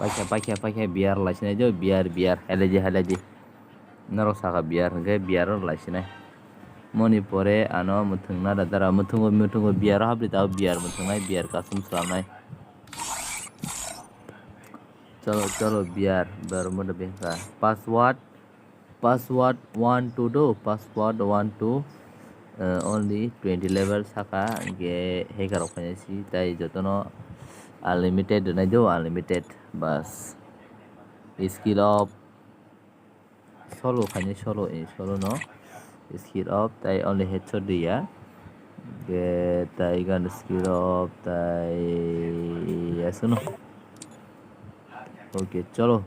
Paikha, paikha, paikha, beer laisinai jo, beer, beer, helaidi, helaidi. Norok saka beer hwnkhe beer o laisinai. Moni pore ano mwthwng nada dara, mwthwngo, mwthwngo beer o hapri tao beer mwthwngnai, beer custom swlamnai. Cholo, cholo, beer, beer mo da bengkha. Password, password one two do, password one two, eh, only twenty level saka, hwnkhe hacker rok phainai si, tai jotono unlimited rwnai do, unlimited, bas. Skill of solo khainai, solo, eh, solo no skill of, tai only headshot riya, hwnkhe tai gan skill of, tai asuno. Okay, cholo.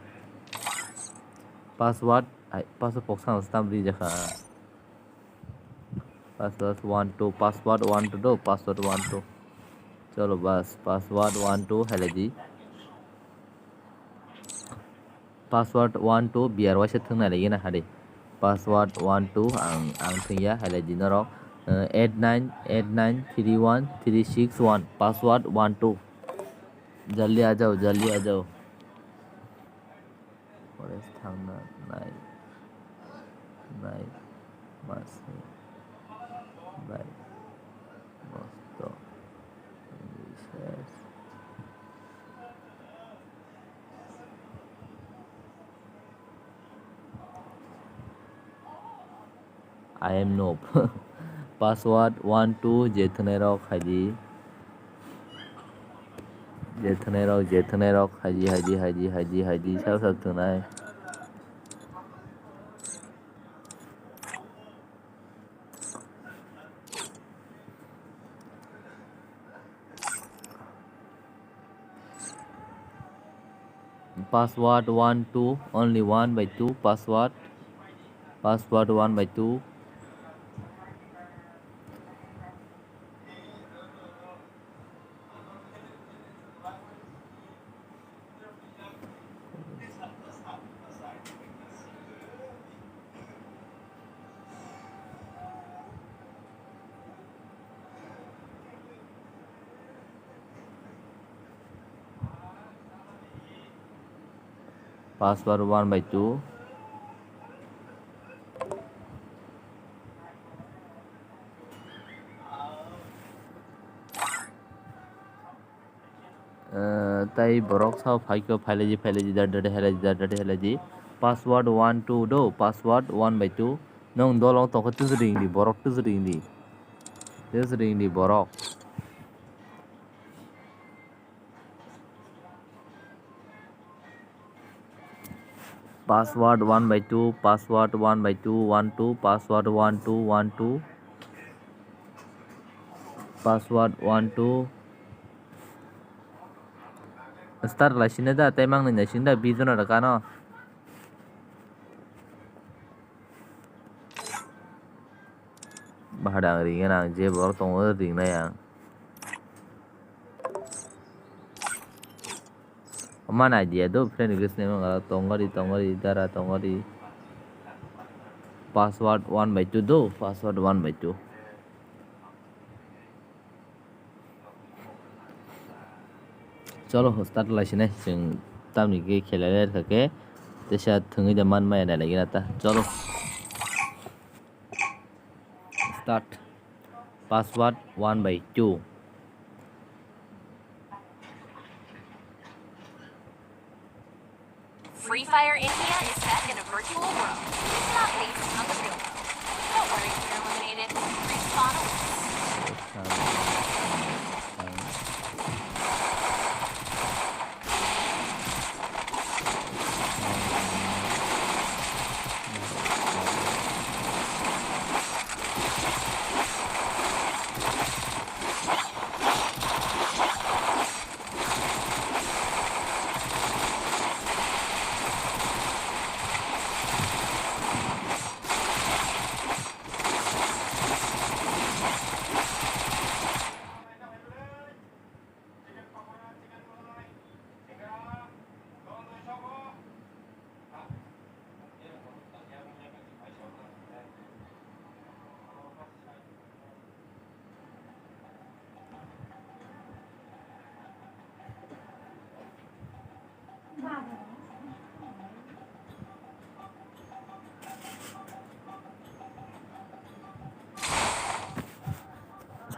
Password, ai, password box ang stamp ri jakha. Password one two, password one two do, password one two. Cholo bas, password one two helaidi. Password one two beer waisa thwng nai lagi na hari. Password one two ang, ang thwngya helaidi norok, eh, eight nine eight nine three one three six one, password one two. Jaldi ajao, jaldi ajao. Forest thangna nai, nai mase bai bosto research. I am noob. Password one two je thwnai rok khaidi. Je thwnai rok, je thwnai rok khaidi, khaidi, khaidi, khaidi, khaidi, sab sab thwnai. Password one two, only one by two password. Password one by two. Password one by two. Eh, tai borok sao phaikhe phailaidi, phailaidi, dadi, dadi, helaidi, dadi, dadi, helaidi. Password one two do, password one by two. Nwng dolong tongkhe twijring di, borok twijring di. Twijring di borok. Password one by two, password one by two, one two, password one two, one two, password one two. Start lai sini da, tei mang nai sini da, bijona da kano. Bahada ang ringan ang je borok tongo ringnai ang. Mana idea do friend request ni mangala tongori tongori dara tongori. Password one by two do, password one by two. Cholo start lai sini chwng tamni khe khelai lai kha khe tesa thwngwi da man maya nai lai gina ta cholo. Start. Password one by two. Free Fire India is set in a virtual world. It's not based on the real world. Don't worry if you're eliminated. Respawn awaits.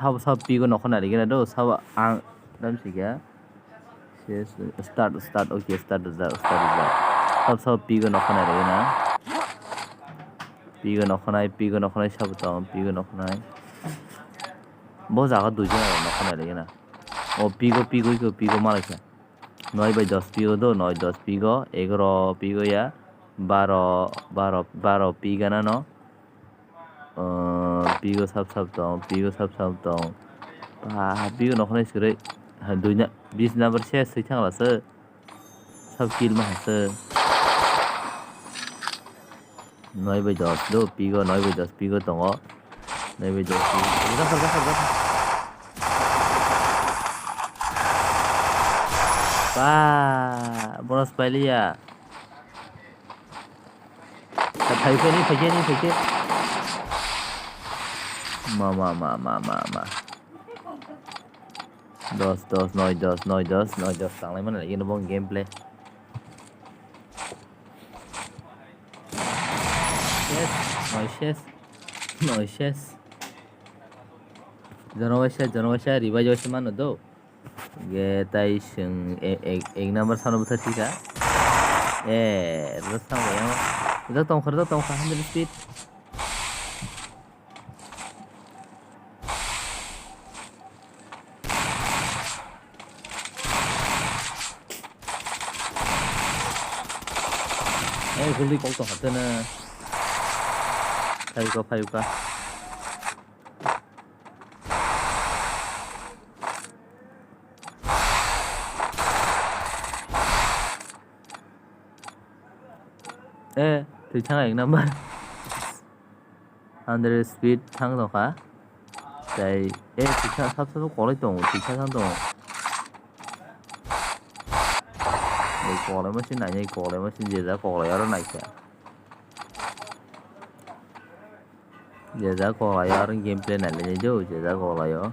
Sabo sabo pigo nokho nai rwgena do, sabo ang dam sikha. Ses, start, start, okay, start rijak, start rijak. Sabo sabo pigo nokho nai rwgena. Pigo nokho nai, pigo nokho nai sabo tong, pigo nokho nai. Bo jaga duijon nokho nai rwgena. O pigo, pigo, pigo, pigo malaikha. Noi bai dos pigo do, noi dos pigo, egaro pigo ya, baro, baro, baro pigo nano. Ah, pigo sap sap tong, pigo sap sap tong. Ah, pigo nokho nai swrwi. Ha, duina, bis number se swi thangla se. Sab kill ma hase. Noi bai dos do, pigo noi bai dos pigo tongo. Noi bai dos pigo. Jakhar, jakhar, jakhar. Ba, bonus pailiya. Phaikhe ni, phaikhe ni, phaikhe. Ma, ma, ma, ma, ma, ma. Dos, dos, noi, dos, noi, dos, noi, dos. Tanglai mana lagi nabo gameplay. Yes, noi, yes. Noi, yes. Jono waisa, jono waisa, revise waisa mano do. Ge tai seng e-, e-, ek number sano bwsa thika. E, rwsa bo yang. Rwsa tongkha, rwsa tongkha, hundred speed. E, guldi kok tongkha tene. Phayuka, phayuka. Eh, twi thang ek number. Hundred speed thang tongkha. Tai, eh, twi thang sab sab kolai tongo, twi thang thang tongo. Ei kolai masi nai, ei kolai masi jeda kolai aro naikha. Jeda kolai aro gameplay nai le jo, jeda kolai o.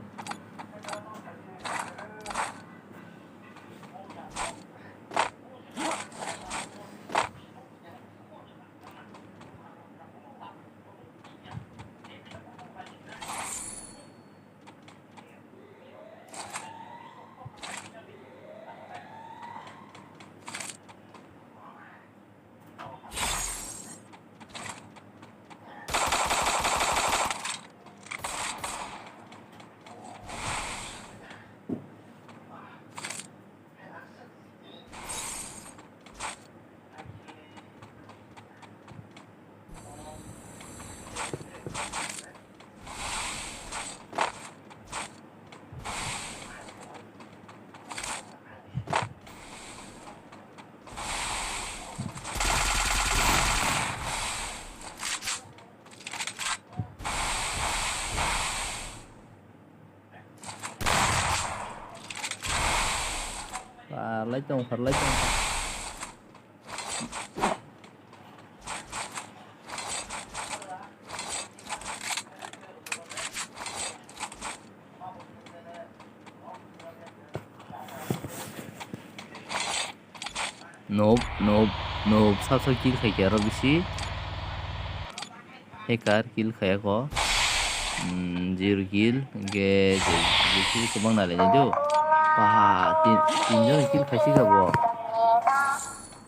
Parlai tong, parlai tong. Nope, nope, nope. Sab sab kill khai khe aro bisi. Hacker kill khai ako. Hmm, zero kill. Hingke je, je kill kwbang nai lai do. Ba, tin, tin jon kill khai si kha bo.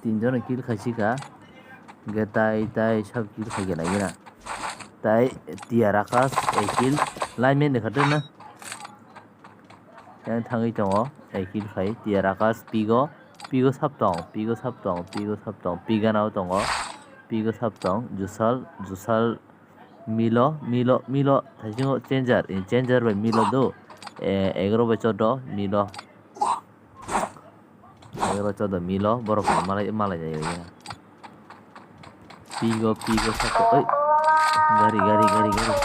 Tin jon kill khai si kha. Hingke tai, tai sab kill khai khe nai gina. Tai T R Akash, ek kill. Lineman ni kha na. Yang thangwi tongo, ek kill khai, T R Akash, Pigo, Pigo sab tong, Pigo sab tong, Pigo sab tong, Pigana o tongo, Pigo sab tong, Jusal, Jusal, Milo, Milo, Milo, thaisingo changer, eh, changer bai Milo do, eh, egaro bai chodo, Milo. Aro chodo Milo, borok no malai, malai jai ya. Pigo, pigo, sako, oi. Gari, gari, gari, gari.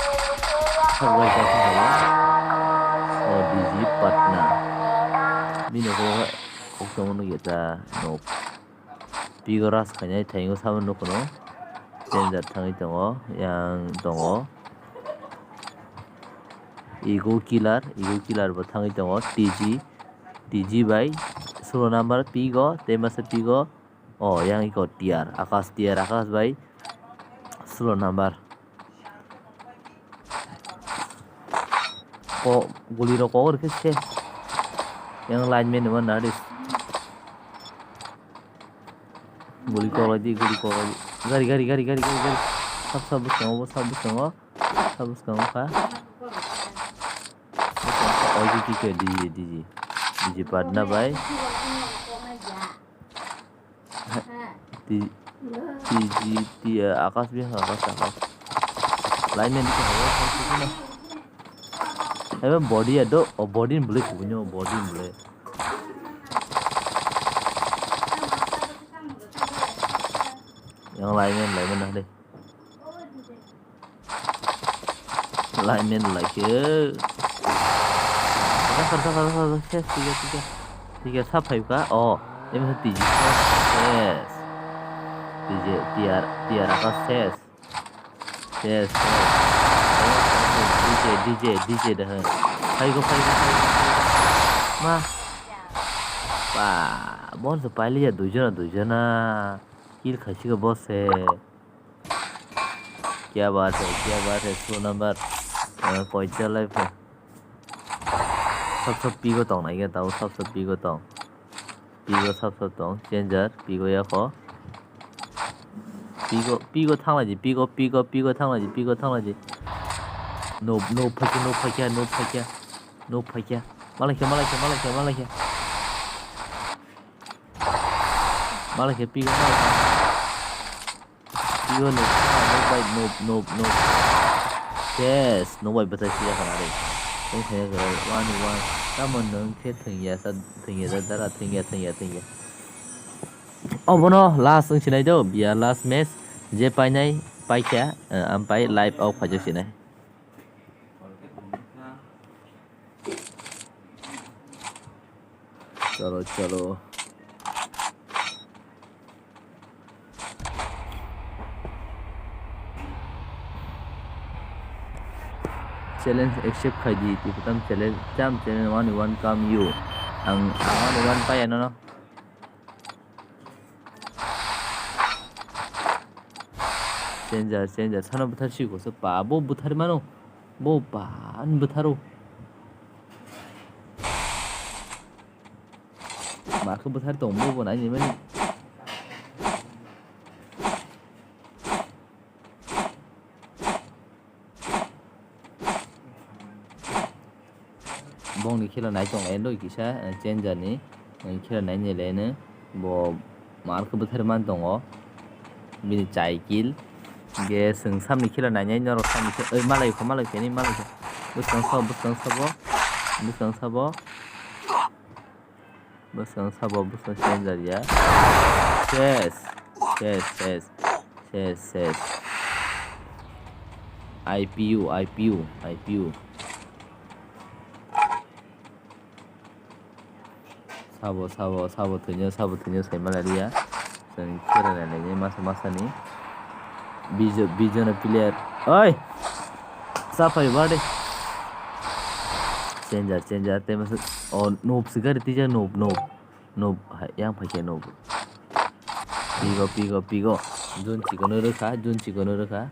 Sabo bai jai kha ya. O D G Patna. Bini ko, kok tongmani geta, no. Pigo ras khainai thaingo sabo nukuno. Changer thangwi tongo, yang tongo. Ego killer, ego killer bo thangwi tongo. T G, T G bai sulo number Pigo, tei masa Pigo. O yang iko T R, Akash T R, Akash bai sulo number. Ko, guli rok kok rikhe se. Yang lineman ni ma nari. Guli kok lai di, guli kok lai di. Gari, gari, gari, gari, gari, gari. Sab, sab bwskango, sab bwskango. Sab bwskango kha. Bwskango kha. Oi, D J, D J, D J. D J Patna bai. T G T, eh, Akash bhi, Akash, Akash. Lineman bhi hai, hai, hai, hai. Hai, body ado, oh, body ni bwlai kubui no, body ni bwlai. Yang lineman, lineman na de. Lineman lai khe. Khar, khar, khar, khar, khar, ses, tiga, tiga. Tiga sa phai kha. Oh, em sa T G ses. T J, T R, T R apa ses. Ses, ses. D J, D J, D J dah. Phai kho, phai kho, phai kho, phai kho. Ma. Ba, bon se pailiya duijona, duijona. Kill khaisi khe bo se. Kya baat hai, kya baat hai, so number, eh, koita lai pha. Sab sab pigo tong nai khe tao, sab sab pigo tong. Pigo sab sab tong, changer, pigo ya kho. Pigo, pigo thang lai di, pigo, pigo, pigo thang lai di, pigo thang lai di. No, no phakya, no phakya, no phakya, no phakya. Malai khe, malai khe, malai khe, malai khe. Malai khe, pigo, malai khe. Pigo no, no bai, no, no, no. Yes, no bai bwthai siya khana re. Tong khaya khaya, one, one. Tamo nung khe thwngya sa, thwngya sa, dara, thwngya, thwngya, thwngya. Obono last wng sinai do, biya last match. Je painai, paikha, eh, ampai live out khaijak sinai. Chalo, chalo. Challenge accept khai di, twi kwtam challenge, cham challenge one one come you. Ang, ang one one paya nono. Changer, changer. Sano bwthar si koso pa. Bo bwthar mano. Bo pa, ani bwtharo. Ma khe bwthar tong bo, bo nai ni mani. Bongni khela nai tong lai doi kisa, eh, changer ni, eh, khela nai ni le no bo mar khe bwthar man tongo. Bini chai kill. Ge swng samni khela nai nai norok samni khe, oi, malai kho, malai khe ni, malai khe. Bwskang sabo, bwskang sabo, bwskang sabo. Bwskang sabo, bwskang changer ya. Ses, ses, ses, ses, ses. I P U, I P U, I P U. Sabo, sabo, sabo thwinyo, sabo thwinyo sai malaria. Chwng khera nai nai masa masa ni. Bijo, bijo no player. Oi! Sa phai ba de. Changer, changer, te masa. Oh, noob si gari tija noob, noob. Noob, hai, yang phai khe noob. Pigo, pigo, pigo. Jun chikono rwkha, jun chikono rwkha.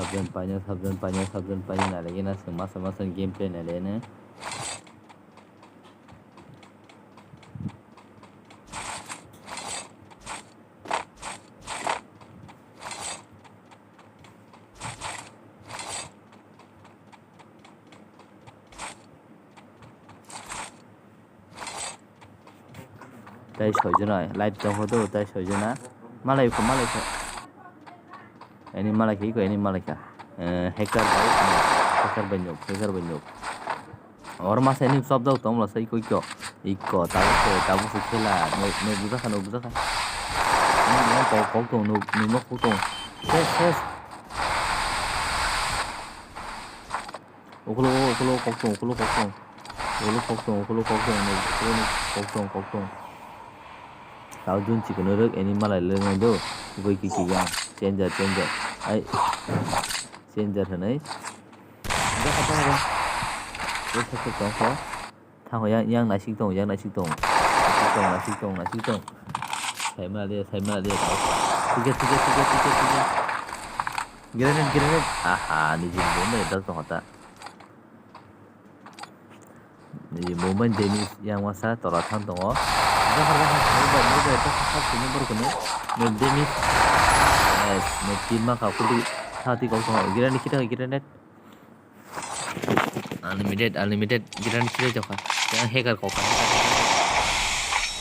Sabjan paina, sabjan paina, sabjan paina nalaigena, chwng masa masa gameplay nalaigena. Tai soi jona live tong photo, tai soi jona. Malai ko, malai ko. Ini malai ko, ini malai ka. Eh, hacker bai, hacker bai nyok, hacker bai nyok. Or masa ini sop dok tong masa iko iko. Iko, tabu se, tabu se khela. No, no buja kha, no buja kha. Ini yang kok, kok tong, no, no, no kok tong. Ses, ses. Ukulo, ukulo, koktong, ukulo, koktong. Ukulo, koktong, ukulo, koktong, ukulo, koktong, koktong. Tao jun chikon rwk, ani malai le nai do. Goi ki ki yang. Changer, changer. Ai. Changer hwnwi. Thango yang, yang naisik tong, yang naisik tong. Naisik tong, naisik tong, naisik tong. Saima de, saima de. Tiga, tiga, tiga, tiga, tiga. Granate, granate. Aha, niji bomba ya, das tong hota. Niji bomba ni damage yang masa tola thang tongo. Jahar, jahar, move by, move by, tak, tak, sini baru kena. Move damage. Nice, move kill ma kau kuli. Thati kau tongo. Granate kita, granate. Unlimited, unlimited, granate kiri jokha. Yang hacker kokha, hacker, hacker.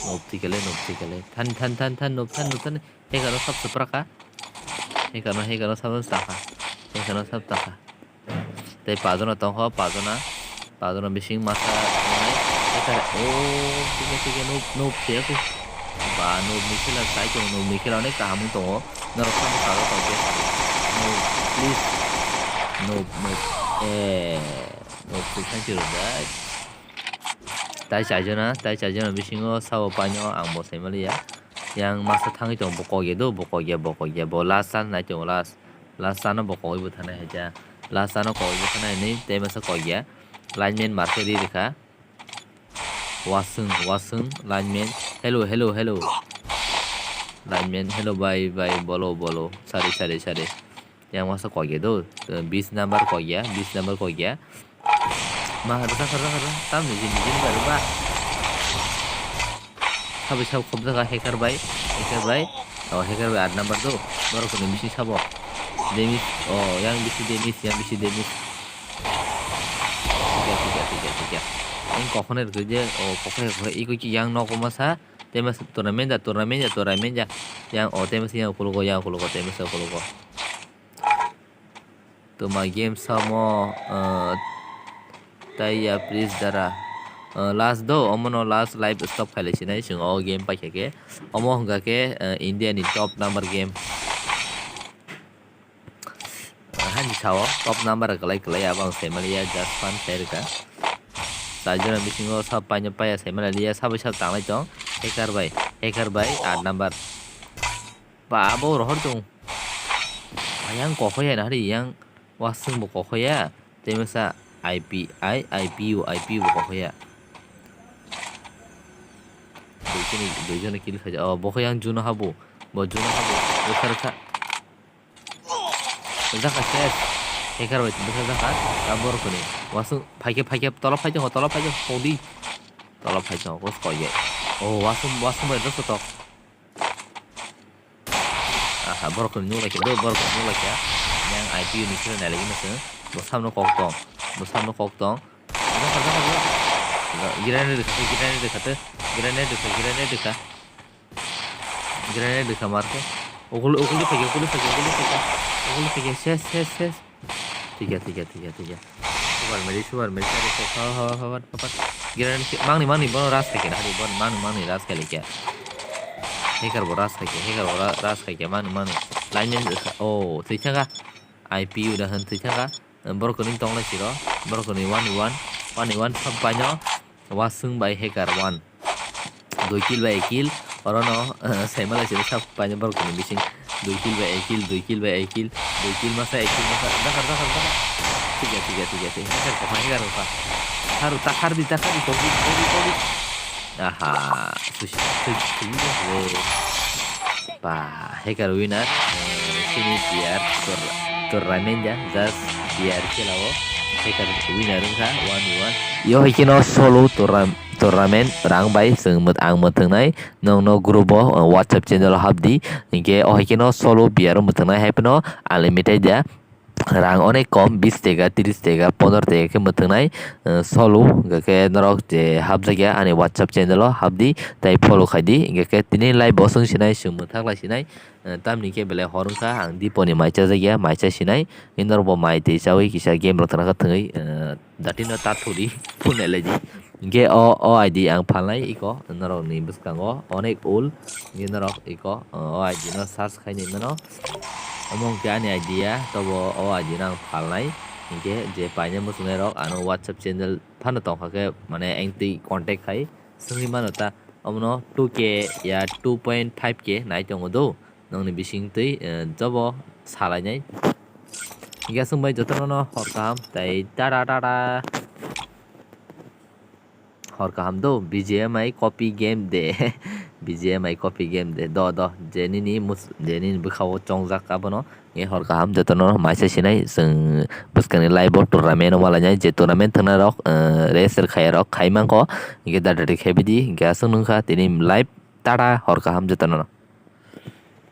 Noob thikale, noob thikale. Than, than, than, than, noob than, noob than. Hacker no sab supra kha. Hacker no, hacker no sab taka. Hacker no sab taka. Tei pajona tongkho, pajona. Pajona bising masa tongnai. Hacker, oh, thikhe, thikhe, noob, noob, thikhe. Ba, noob ni khela sai tongo, noob ni khela onek kaham wng tongo. Norok samo sago tongkhe. Noob, please. Noob, noob. Eh, noob, please, thank you, guys. Tai chaijona, tai chaijona bisingo sabo paino ang bo saimaliya. Yang masa thangwi tongo, bo kok ya do, bo kok ya, bo kok ya, bo last chance nai tongo, last. Last chance no bo kok bo thanai hai cha. Last chance no kok bo thanai hinwi tei masa kok ya. Lineman marke ri rikha. Wasung, wasung, lineman. Hello, hello, hello. Lineman, hello, bye, bye, bolo, bolo. Sari, sari, sari. Yang masa kok ya do. Bis number kok ya, bis number kok ya. Ma, rwkha, rwkha, rwkha. Tam ni jin, jin ba, rwkha. Sabai sab khobjaka hacker bai, hacker bai. Oh, hacker bai aat number do. Borok ni bisi sabo. Damage, oh, yang bisi damage, yang bisi damage. Tiga, tiga, tiga, tiga. Ini kokone rwkha je, oh, kokone, kokone. Iko ki yang nok masa. Tema tournament ja, tournament ja, tournament ja. Yang, oh, tema si yang kuluko, yang kuluko, tema si kuluko. Tuma game samo, eh, taiya please dara. Eh, last do, omono last live stop khailai sinai, chwng o game paikha khe. Omo hwnkha khe, eh, India ni top number game. Eh, hani sao, top number kwlai kwlai abo ang saimaliya, just fun khlai rwkha. Chaijora bisingo sab paino paiya saimaliya, sabai sab tanglai tong. Hacker bai, hacker bai, aat number. Ba, abo rohor tong. Ayang kokhoya na hari yang wasung bo kokhoya. Tei masa I P I, I P U, I P U bo kokhoya. Duijoni, duijoni kill khaja. Oh, bo khe yang juno habo. Bo juno habo. Rwkha, rwkha. Rwkha ses. Hacker bai rwkha, rwkha. Abo rokoni. Wasung phaikhe, phaikhe, tolo phaikhe, tolo phaikhe, hodi. Tolo phaikhe, kos koye. Oh, wasung, wasung bai rwkha tok. Aha, borok ni nung laikha do, borok ni nung laikha. Yang I P ni sini nai lagi masuk. Bo samno kok tong, bo samno kok tong. Granate rwkha, granate rwkha, granate rwkha, granate rwkha. Granate rwkha marke. Okul, okul phaikha, okul phaikha, okul phaikha. Okul phaikha, ses, ses, ses. Thikya, thikya, thikya, thikya. Super medi, super medi, super medi, super medi. Granate si, mangni, mangni, bono ras khaikhe, hari bono mangni, mangni ras khaikhe. Hacker bo ras khaikhe, hacker bo ra-, ras khaikhe, mangni, mangni. Lineman, oh, thwi thangkha. I P U da hwn thwi thangkha. Borok kwrwng tong lai siro. Borok kwrwng one one, one one sab paino. Wasung bai hacker one. Dui kill bai ek kill. Orono, eh, saima lai sini sab paina borok ni bising. Dui kill bai ek kill, dui kill bai ek kill, dui kill masa ek kill masa. Dakar, dakar, dakar. Tiga, tiga, tiga, tiga. Hacker kokha, hacker kokha. Haru, takar di, takar di, kogi, kogi, kogi. Aha, susi, susi, susi, susi. Ba, hacker winner, eh, sini player tur-, tournament ya, just player khelao, hacker winner wngkha, one v one. Yo hai khe no solo tournam-, tournament rang bai chwng mwt-, ang mwthwngnai, nokno group o, eh, WhatsApp channel o hapdi, hinkhe o hai khe no solo player o mwthwngnai hai phano unlimited ya. Rang onek kom, bis teka, tris teka, pondro teka khe mwthwngnai, eh, solo, hwnkhe norok je hapjakya ani WhatsApp channel o hapdi, tei follow khaidi, hwnkhe tini live bo chwng sinai, chwng mwthak lai sinai, eh, tamni khe belai hor wngkha, ang Diponi mai chajakya, mai cha sinai, norok bo mai twi chawi kisa game rok tana khe thwngwi, eh, Datino ta thudi phunai lai di. Hingke o, o I D ang phalnai iko norok ni bwskango onek ul. Hingke norok iko, o, o I D no search khainai mano. Omo hingke ani I D ya, tobo o I D no ang phalnai. Hinkhe je paina muchungnai rok ano WhatsApp channel phano tongkha khe mane engtwi contact khai swngwi mano ta, omono two K ya two point five K nai tongo do, nongni bising twi jobo salainai. Hinkhe aswk bai jotono no hor kaham tai tata tata. Hor kaham do, B G M I copy game de. B G M I copy game de. Do, do, je nini mus-, je nini bwkhao chongjak abono. Nge hor kaham jotono maisa sinai, chwng bwskangni live o tournament o malainai, je tournament thwngnairok, eh, register khaiyarok khai mankho. Hinkhe data de khaibidi, hinkhe aswk nungkha tini live, tata hor kaham jotono.